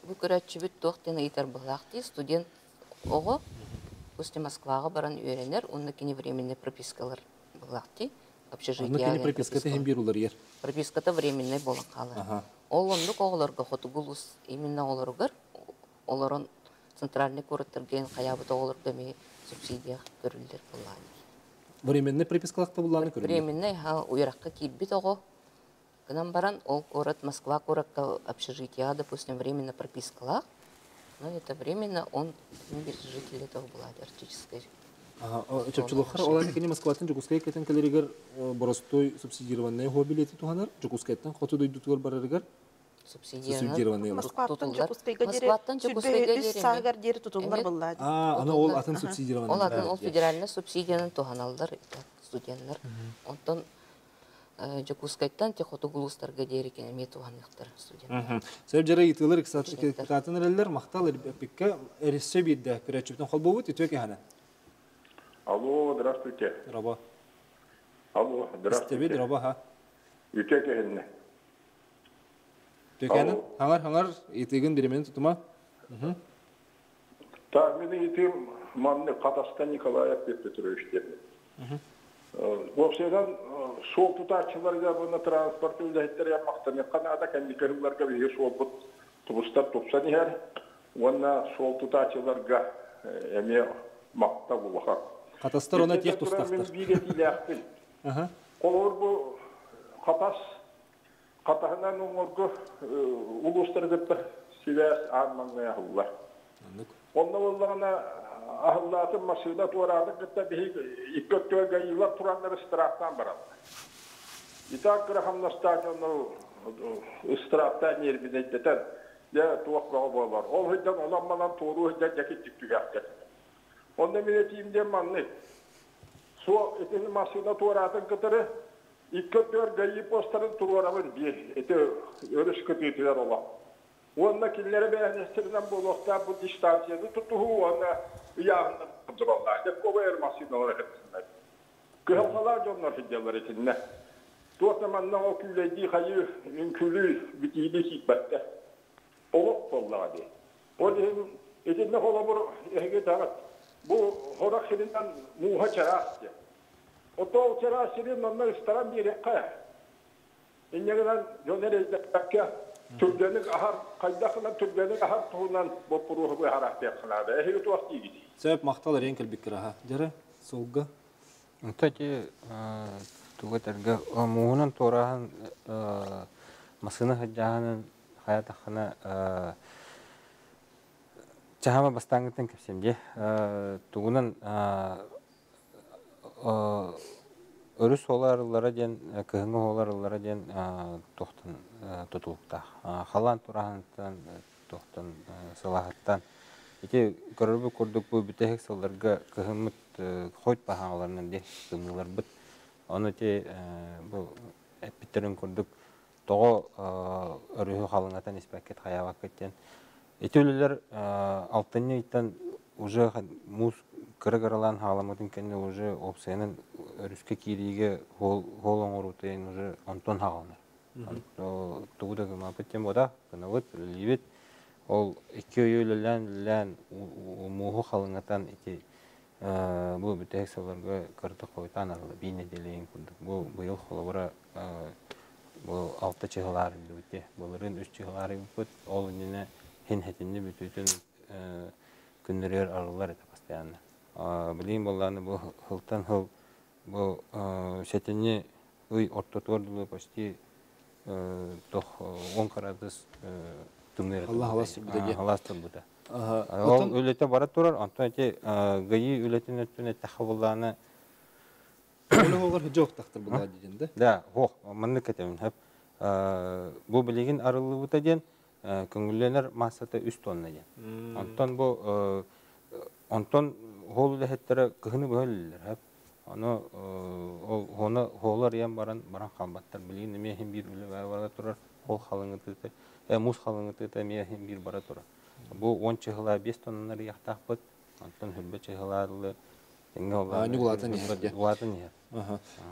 Бу көрөөччүбүт туох диэн ыйытар быһылаах дии студент оҕо пусть Москваҕа баран үөрэнэр уонна кини временный пропискалар быһылаах дии общежитие кини прописката иһин биир уларыйар. Прописката временный буолан хаалар. Ол оннук оҕолорго хотугу улуус именно оҕолоругар олорон центральный куораттарга хайаабыт оҕолорго эмиэ субсидия көрүллэр буоллаҕа. Временный пропискалаахта буллааны көрүллэр. Временный ха уйарахха киирбит оҕо гынан баран ол куорат Москва куоракка общежитияҕа допустим временно пропискалаах но это временно он житель этого была арктической. Чопчулуоххар ол кини Москваттан Дьокуускай кэтэн кэлэригэр боростуой субсидированный хо билети туһанар, Дьокуускайтан хоту дойдутугар барарыгар субсидированный. Москваттан Дьокуускайга диэри Дьокуускайга үс сааһыгар диэри тутуллар буолла. А, аны ол атын субсидированный. Ол атын ол федеральный субсидиянан туһаналлар студенттар. Онтон Дьокуускайтан те хотугу улуустарга диэри эмиэ туһаныахтар студенттар. Сөп дьара ыйытыылар ыксаатын эрэллэр махтал эппиккэ эриссе биирдэ көрөөччүбүтүн холбуубут үтүө кэһэнэ. Алло, здравствуйте. Раба. Алло, здравствуйте. Истэбит, раба, ха. Үтө кеһинне. Төкәнин, хаңар хаңар итигин биремени тутума. Так, мен итим манны Катастан Николаев Петрович деп. Вопсайдан сол тутаачыларга буна транспорт үлэһиттэр яммахтан канада кэнникериларга биһи суолбут тубустар тупсан иһэр уонна суол тутаачыларга эмиэ макта булаха. Катастар она тех тустахтар. Мен биир этиилээхпин. Холобур бу Хатас Хатаһынан уҥуоргу улуустары кытта сибээс аан маҥнай аһыллар. Онно буоллаҕына аһыллаатын массыына туораатын кытта биһиги икки өттүгэр гаилар тураннар ыстырааптаан бараллар. Итак кыра хамнастаах дьоннору ыстырааптаан ньиэрбинэйдэтэн дьэ туох бөҕө буолар. Ол сылдьан онон-манан туоруу сылдьан дьэ кирдик түһээхтэр. Онно мин этиим диэн маннык. Суох итини массыына туораатын кытары икки өттүгэр гаи постарын туруорабын биир ити өрүс кытыытыгар олох. Уонна кинилэри бэйэһинэстэринэн буолуохтаах бу дистанцияны тутуһуу уонна ыйааһыннар сылдьыбаллаах. Легковай эр массыыналар эһэтиннэр. Кыһалҕалаах дьоннор сылдьаллар итиннэ. Туох да манна ол күүлэйдии хайыы, үҥкүүлүү, битиилии киирбэттэр. Олох буоллаҕа дии. Ол иһин итиннэ холобур эһиги даҕат бу хорох сиринэн мууһа чараас диэн. Отоо чараас сирин манна ыстаран биэриэххэ. Инньэ гынан дьон эрэйдэппэккэ түргэник аһар, хайдах гынан түргэник аһар туһунан боппуруоһу быһаарахтыахха наада. Эһиги туох диигитий? Сөп, махтал эриэн кэлбиккэр аха. Дьэрэ, суолга. Онто ити тугу этэргэ мууһунан туорааһын массыына сылдьааһынын хайаатаххына чаһама бастааҥҥыттан кэпсиэм дии. Тугунан өрүс суола арыллара диэн кыһыҥҥы суола арыллара диэн туохтан тутулуктаах. Халаан турааһыныттан туохтан сылааһыттан ити көрөрбүт курдук бу бүтэһик сылларга кыһыммыт хоть баһааларынан диэн тымныыларбыт. Ону ити бу эппиттэрин курдук тоҕо өрүһү халыҥатан испэккит хайаабаккыт диэн. Ити үлэлэр алтынньы ыйтан уже муус кыра-кыралаан хааламмытын кэннэ уже уопсайынан өрүскэ киириигэ суол оҥоруутун уже онтон хааланар. Тугу да гыммаппыт диэн буота, гынабыт, үлэлиибит. Ол икки ый үлэлээн-үлэлээн мууһу халыҥатан ити бу бүтэһик сылларга кырдык хойутаан арылла биир нэдиэлэйин курдук. Бу быйыл холобура бу алта чыһылаар ыйдыбыт Былырыын үс чыһылаар ыйбыппыт. Ол иннинэ хин хэтинни бүтүүтүн күннэригэр арыллар этэ постоянно. Билигин буоллааны бу хылтан хыл бу сэтинньи ый ортотугар дылы почти тох 10 кыраадыс тымныы халаас турбута. Ол үлэтэ бара турар, онтон ити ГАИ үлэтин өттүн эттэххэ буоллааны Өлө оҕолор дьоохтахтар булаа диэн да? Да, ох, маннык этэмин хөп. Бу билигин арыллыбыта диэн көҥүллэнэр массата үс тонна диэн. Онтон бу онтон хоол үлэһиттэрэ кыһыны быһа үлэлииллэр хөп. Ону ол хоно хоолу арыйан баран баран хаалбаттар. Билигин эмиэ иһин биир үлэ бара турар. Хоол халыҥытыыта, муус халыҥытыыта эмиэ иһин биир бара турар. Бу 10 чыһылаа 5 тоннаны арыйахтаахпыт. Онтон хүрбэ чыһылаа дылы Ньугулаатан иһэр. Улаатан иһэр.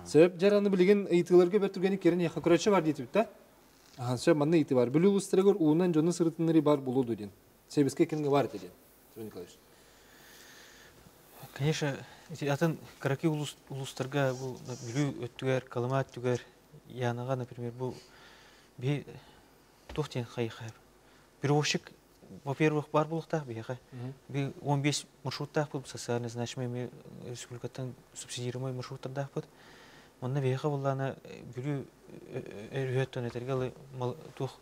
Сөп дьараны билигин ыйытыыларга бэр түргэник керен яха көрөччү бар диэтибит да. Ахан сөп манна ыйытыы бар. Бүлүү улуустарыгар уунан дьону сырытыннарыы бар булуу диэн. Себеске кимге бар этэ диэн. Семен Николаевич. Конечно, ити атын кыракый улуустарга бу Бүлүү өттүгэр, Колыма өттүгэр, Янаға, например, бу би туох диэн хайыхай. Перевозчик во-первых, бар буолуохтаах биһиэхэ. Би 15 маршруттаахпыт, социально значимый республикаттан субсидируемый маршруттардаахпыт. Онно биһиэхэ буоллаана Бүлүү өрүһөттөн этэргэ туох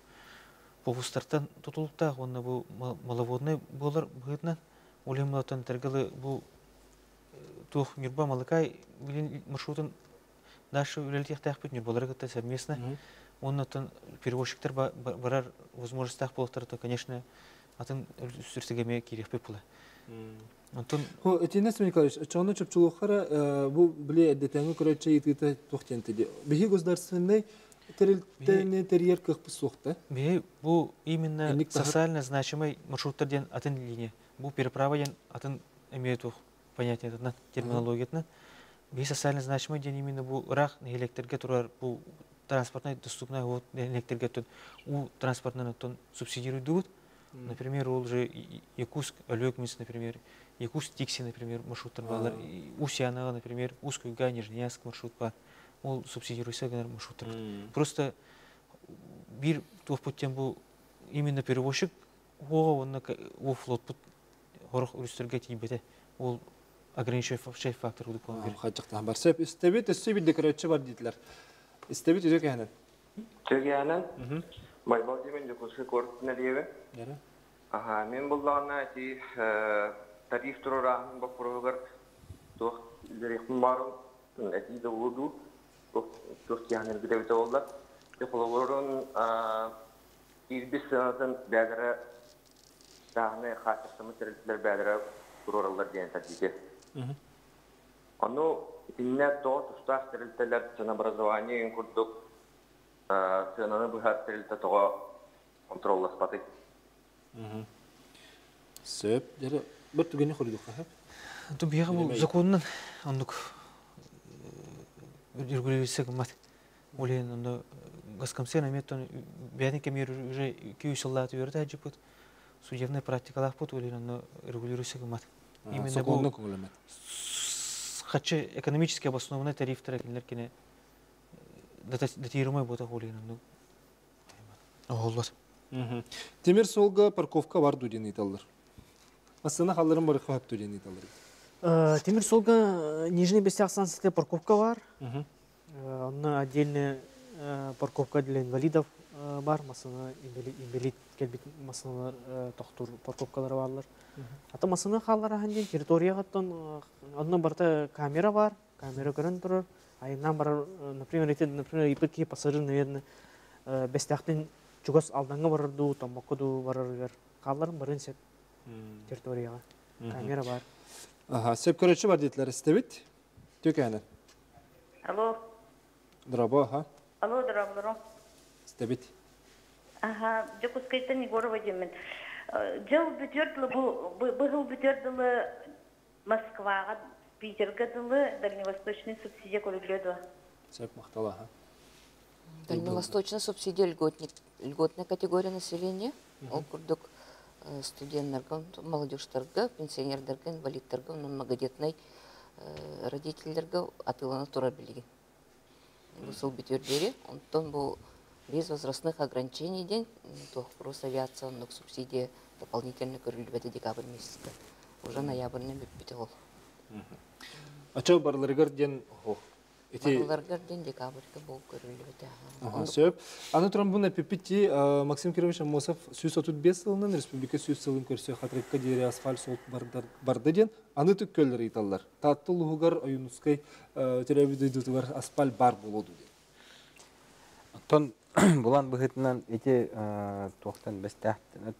попустартан тутулуктаах уонна бу маловодный буолар быһыытынан ол иһин мылаттан этэргэ бу туох Ньурба Малыкай билин маршрутун дальше үлэлэтиэхтээхпит Ньурбалары кытта совместно. Уонна оттон перевозчиктар барар возможностьтаах буолтар, то, конечно, атын сүрсүгэ эмиэ киириэхпит була. Онтон Итиннэ Семен Николаевич, оччоҕуна чопчулуоххара бу били эрдэтээҥи көрөөччү ыйытыыта туох диэн диэ. Биһи государственнай тэрилтэни тэрийэр кыахпыт суох да? Биһи бу именно социально значимый маршруттар диэн атын линия. Бу переправа диэн атын эмиэ туох понятиетынан, терминологиятынан. Биһи социально значимый диэн именно бу ыраах нэһилиэктэргэ турар бу транспортнай доступная вот нэһилиэктэргэ оттон уу транспортынан оттон субсидируйдубут. Например, ол же Якутск, Өлүөкмис, например, Якутск, Тикси, например, маршруттар баалар. Усть-Янаҕа, например, Усть-Куйга, Нижнеярск маршрут бар. Ол субсидируйса гынар маршруттар. Просто биир туохпут диэн бу именно перевозчик уоҕа уонна уу флотпут хорох өрүстэргэ тиийбэтэ. Ол ограничивающий фактор курдук буолан биэрэр. Хаччахтаан бар. Сөп, истэбит, өссө биирдэ көрөөччү бар диэтилэр. Истэбит үтүө кэһэнэн. Үтүө Байбал диэмин Дьокуускай куорат нэриэбэ. Аха, мин буллаҕына ити тариф туруорааһын боппуруоһугар туох үлэлиэхпин баарым этии да буолуу туох туох киһи эбитэ буолла. Холобурун киирбит сыанатын бэйэлэрэ чааһынай хааччахтаммыт тэрилтэлэр бэйэлэрэ туруораллар диэн этэр Ону итиннэ тоҕо тустаах тэрилтэлэр ценообразование курдук сыананы быһар тэрилтэ тоҕо хонтуруолласпатый? Сөп. Дьэ, бір түгэни хоруйдуохха сөп. Ту биһиэхэ бу законунан оннук регулируется гыммат. Ол иһин онно госкомцен эмиэ бэйэтин кэмигэр уже 200 сыллааты үөрэтэ сылдьыппыт. Судебная практикалаахпыт, ол иһин онно регулируется гыммат. Именно бу көҥүлэммэт. Хаччы экономически обоснованный тарифтара кинилэр кини датируемый буотах ол иһин оннук оһоллор. Тимир суолга парковка бар дуу диэн ыйыталлар. Массыына халларын барыха хөптүү диэн ыйыталлар. Тимир суолга Нижний Бестях станцията парковка бар. Онно отдельная парковка для инвалидов бар, массыына инвалид кэлбит массыыналар тохтуур парковкалара бааллар. Ата массыына хааллар ахан диэн территорияҕа онно барыта камера бар, камера көрөн турар. Айаннаан барар, например, ити, например, ыйбыт киһи пассажир, наверное, Бэстээхтэн чугас Алдаҥҥа барар дуу, Томмокко дуу барарыгар хаалларын барын сөп территорияҕа. Камера бар. Аха, сөп көрөччү бар диэтилэр истэбит. Түкээнэ. Алло. Дорообо, аха. Алло, дорооболору. Истэбит. Аха, Дьокуускайтан Егорова диэммин. Дьыл бүтүөр дылы, бу быһыл бүтүөр дылы Москваҕа, Питергэ дылы дальневосточный субсидия көрүллүө дуо? Сөп, махтал, аха. Дальневосточная субсидия льготник, льготная категория населения. Ол курдук студеннарга, молодежтарга, пенсионердарга, инвалидтарга, многодетный родительлерге атыылана турар билигин. Бу сыл бүтүөр диэри. Онтон бу без возрастных ограничений диэн туох Росавиация оннук субсидия дополнительно көрүллүбэтэ декабрь месяцка. Уже ноябрьнан бүппүтэ ол. Ача барларыгар диэн Ити Барыларыгар диэн декабрьга бу көрүллүбүтэ. Сөп. Аны туран бу эпиппит Максим Кирович Аммосов 135 сылынан республика 100 сылын көрсө Хатырыкка диэри асфальт суол барды диэн аны түккөллөр ыйыталлар. Таатта улууһугар Ойуунускай төрөөбүт дойдутугар асфальт бар буолуо диэн. Оттон булан быһыытынан ити туохтан Бэстээхтэн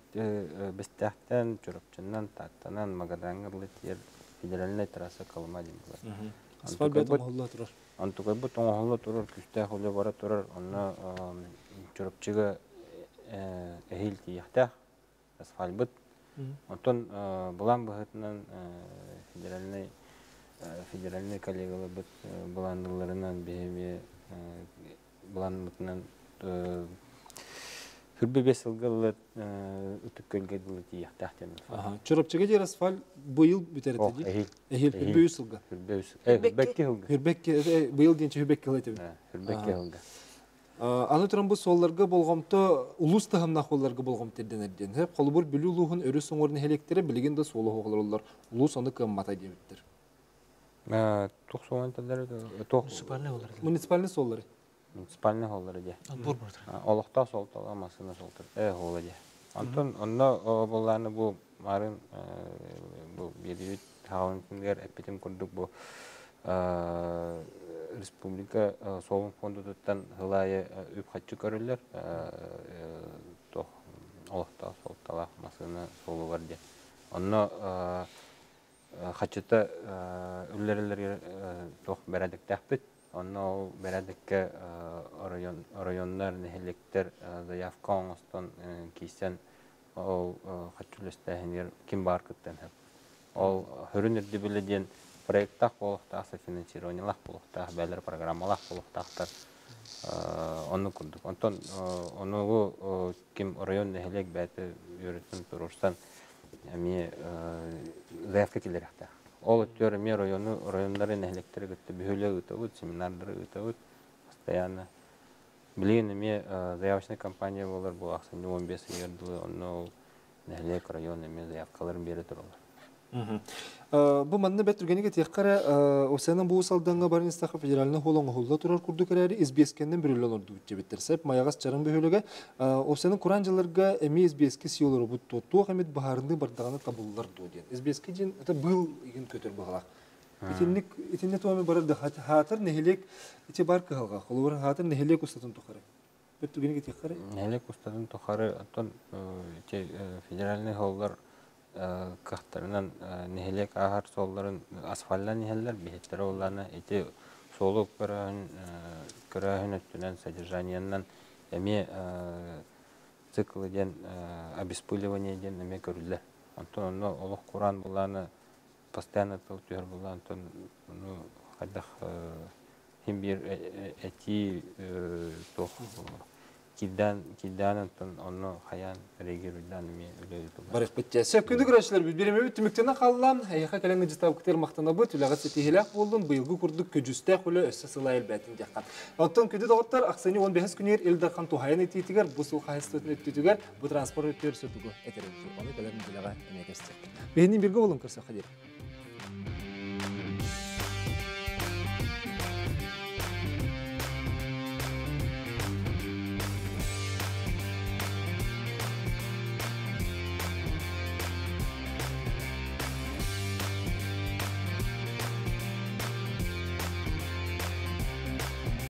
Бэстээхтэн, Чурапчыннан, Тааттанан, Магадаҥҥа дылы тиийэр федеральнай трасса Колыма диэн буолар. Асфальт бэт оҥоһулла турар. Онтукайбыт оҥоһулла турар, күүстээх үлэ бара турар. Онно Чурапчыга эһиил тиийиэхтээх асфальбыт. Оттон былаан быһыытынан федеральнай федеральнай коллегаларбыт былаанныылларынан биһиги былаанмытынан хүрбэ бес сылга ылы Ытык Күөлгэ дылы тиийиэхтээх диэн. Чурапчыга диэр асфальт быйыл бүтэр этэ дии. Эһиил хүрбэ үс сылга. Хүрбэ үс. Хүрбэкки сылга. Хүрбэкки быйыл диэн хүрбэкки сыл этибит. Хүрбэкки сылга. Аны туран бу суолларга болҕомто улуус таһымнаах суолларга болҕомто ирдэнэр диэн. Холобур Бүлүү улууһун өрүс оҥор нэһилиэктэрэ билигин да суолу оһоҕолороллор. Улуус ону кыаммата диэбиттэр. Туох суолун этэллэр? Туох муниципальный суоллары. Муниципальный суоллары. Муниципальный суоллары дии. Отбор барар. Олохтоох суолталаах массыына суолтар суола дии. Онтон онно буоллааны бу марын бу биэрдибит хаалынтыныгар эппитим курдук бу республика суолун фондутуттан сыл аайы үп-харчы көрүллэр туох олохтоох суолталаах массыына суолугар диэн. Онно хаччыта үллэрэллэригэр туох бэрээдэктээхпит. Онно ол бэрээдэккэ оройуоннар, нэһилиэктэр заявка оҥостон киирсэн ол харчы үлэстээһинигэр ким баар кыттыан сөп. Ол сүрүн ирдэбилэ диэн проектаах буолуохтаах, софинансированиелаах буолуохтаах, бэйэлэрэ программалаах буолуохтаахтар. Онну курдук. Онтон онугу ким район нэһилиэк бэйэтэ үөрэтэн туруорсан эмиэ заявка киллэриэхтээх. Ол өттүгэр эмиэ району, районнары, нэһилиэктэри кытта бүһүлэ ыытабыт, семинардары ыытабыт постоянно. Билигин эмиэ заявочная компания буолар бу ахсынньы 15 ыйыгар дылы онно ол нэһилиэк, район эмиэ заявкаларын биэрэ тураллар. Бу манна бэрт түргэнник этиэххэ эрэ, Осенан бу Салдаҥҥа баран истэххэ федеральнай хуол оҥоһулла турар курдук эрээри избиэскэннэн бүрүллэн олордубут диэбиттэр. Сэп Майаҕас Чараҥ бөһүөлэгэ Осенан кураан дьылларга эмиэ избиэски сии олоробут дуо, туох эмит быһаарыныы бардаҕына табыллар дуо диэн. Избиэски диэн это быыл игин көтөр быһалаах. Итинник итиннэ туоми барар да хаатар нэһилиэк ити бар кыһалҕа. Холобур хаатар нэһилиэк устатын тухары. Бэрт түргэнник этиэххэ эрэ. Нэһилиэк устатын тухары оттон ити федеральный холлар кыахтарынан нэһилиэк ааһар суолларын асфальтан иһэллэр, биһиттэрэ буоллаҕына ити суолу көрөөһүн көрөөһүн өттүнэн содержаниеннан эмиэ циклы диэн обеспыливание диэн эмиэ көрүллэр. Онтон онно олох кураан буоллаҕына постоянно тыл түһэр буоллаҕына онтон ону хайдах Син биир этии туох кирдээн кирдээн оттон онно хайаан реагируйдаан эмиэ үлэ ыытыллар. Барыспыт дьэ. Сөп күндү көрөөччүлэрбит бириэмэбит түмүктэнэ хаалла. Эйиэхэ кэлэн ыдьытабыкытыгар махтанабыт. Үлэҕит ситиһиилээх буоллун. Быйылгы курдук көдьүүстээх үлэ өссө сылай элбээтин диэххэ. Оттон күндү доҕоттор, ахсынньы 15 күнүгэр Ил Дархан туһайан этиитигэр бу сыл хаһайыстыбатын өттүтүгэр бу транспорт өттүгэр өссө тугу этэр эбитий? Ону кэлэр нэдиэлэҕэ эмиэ көрсүөхпүт. Биһинин биргэ болун көрсөххө диэри.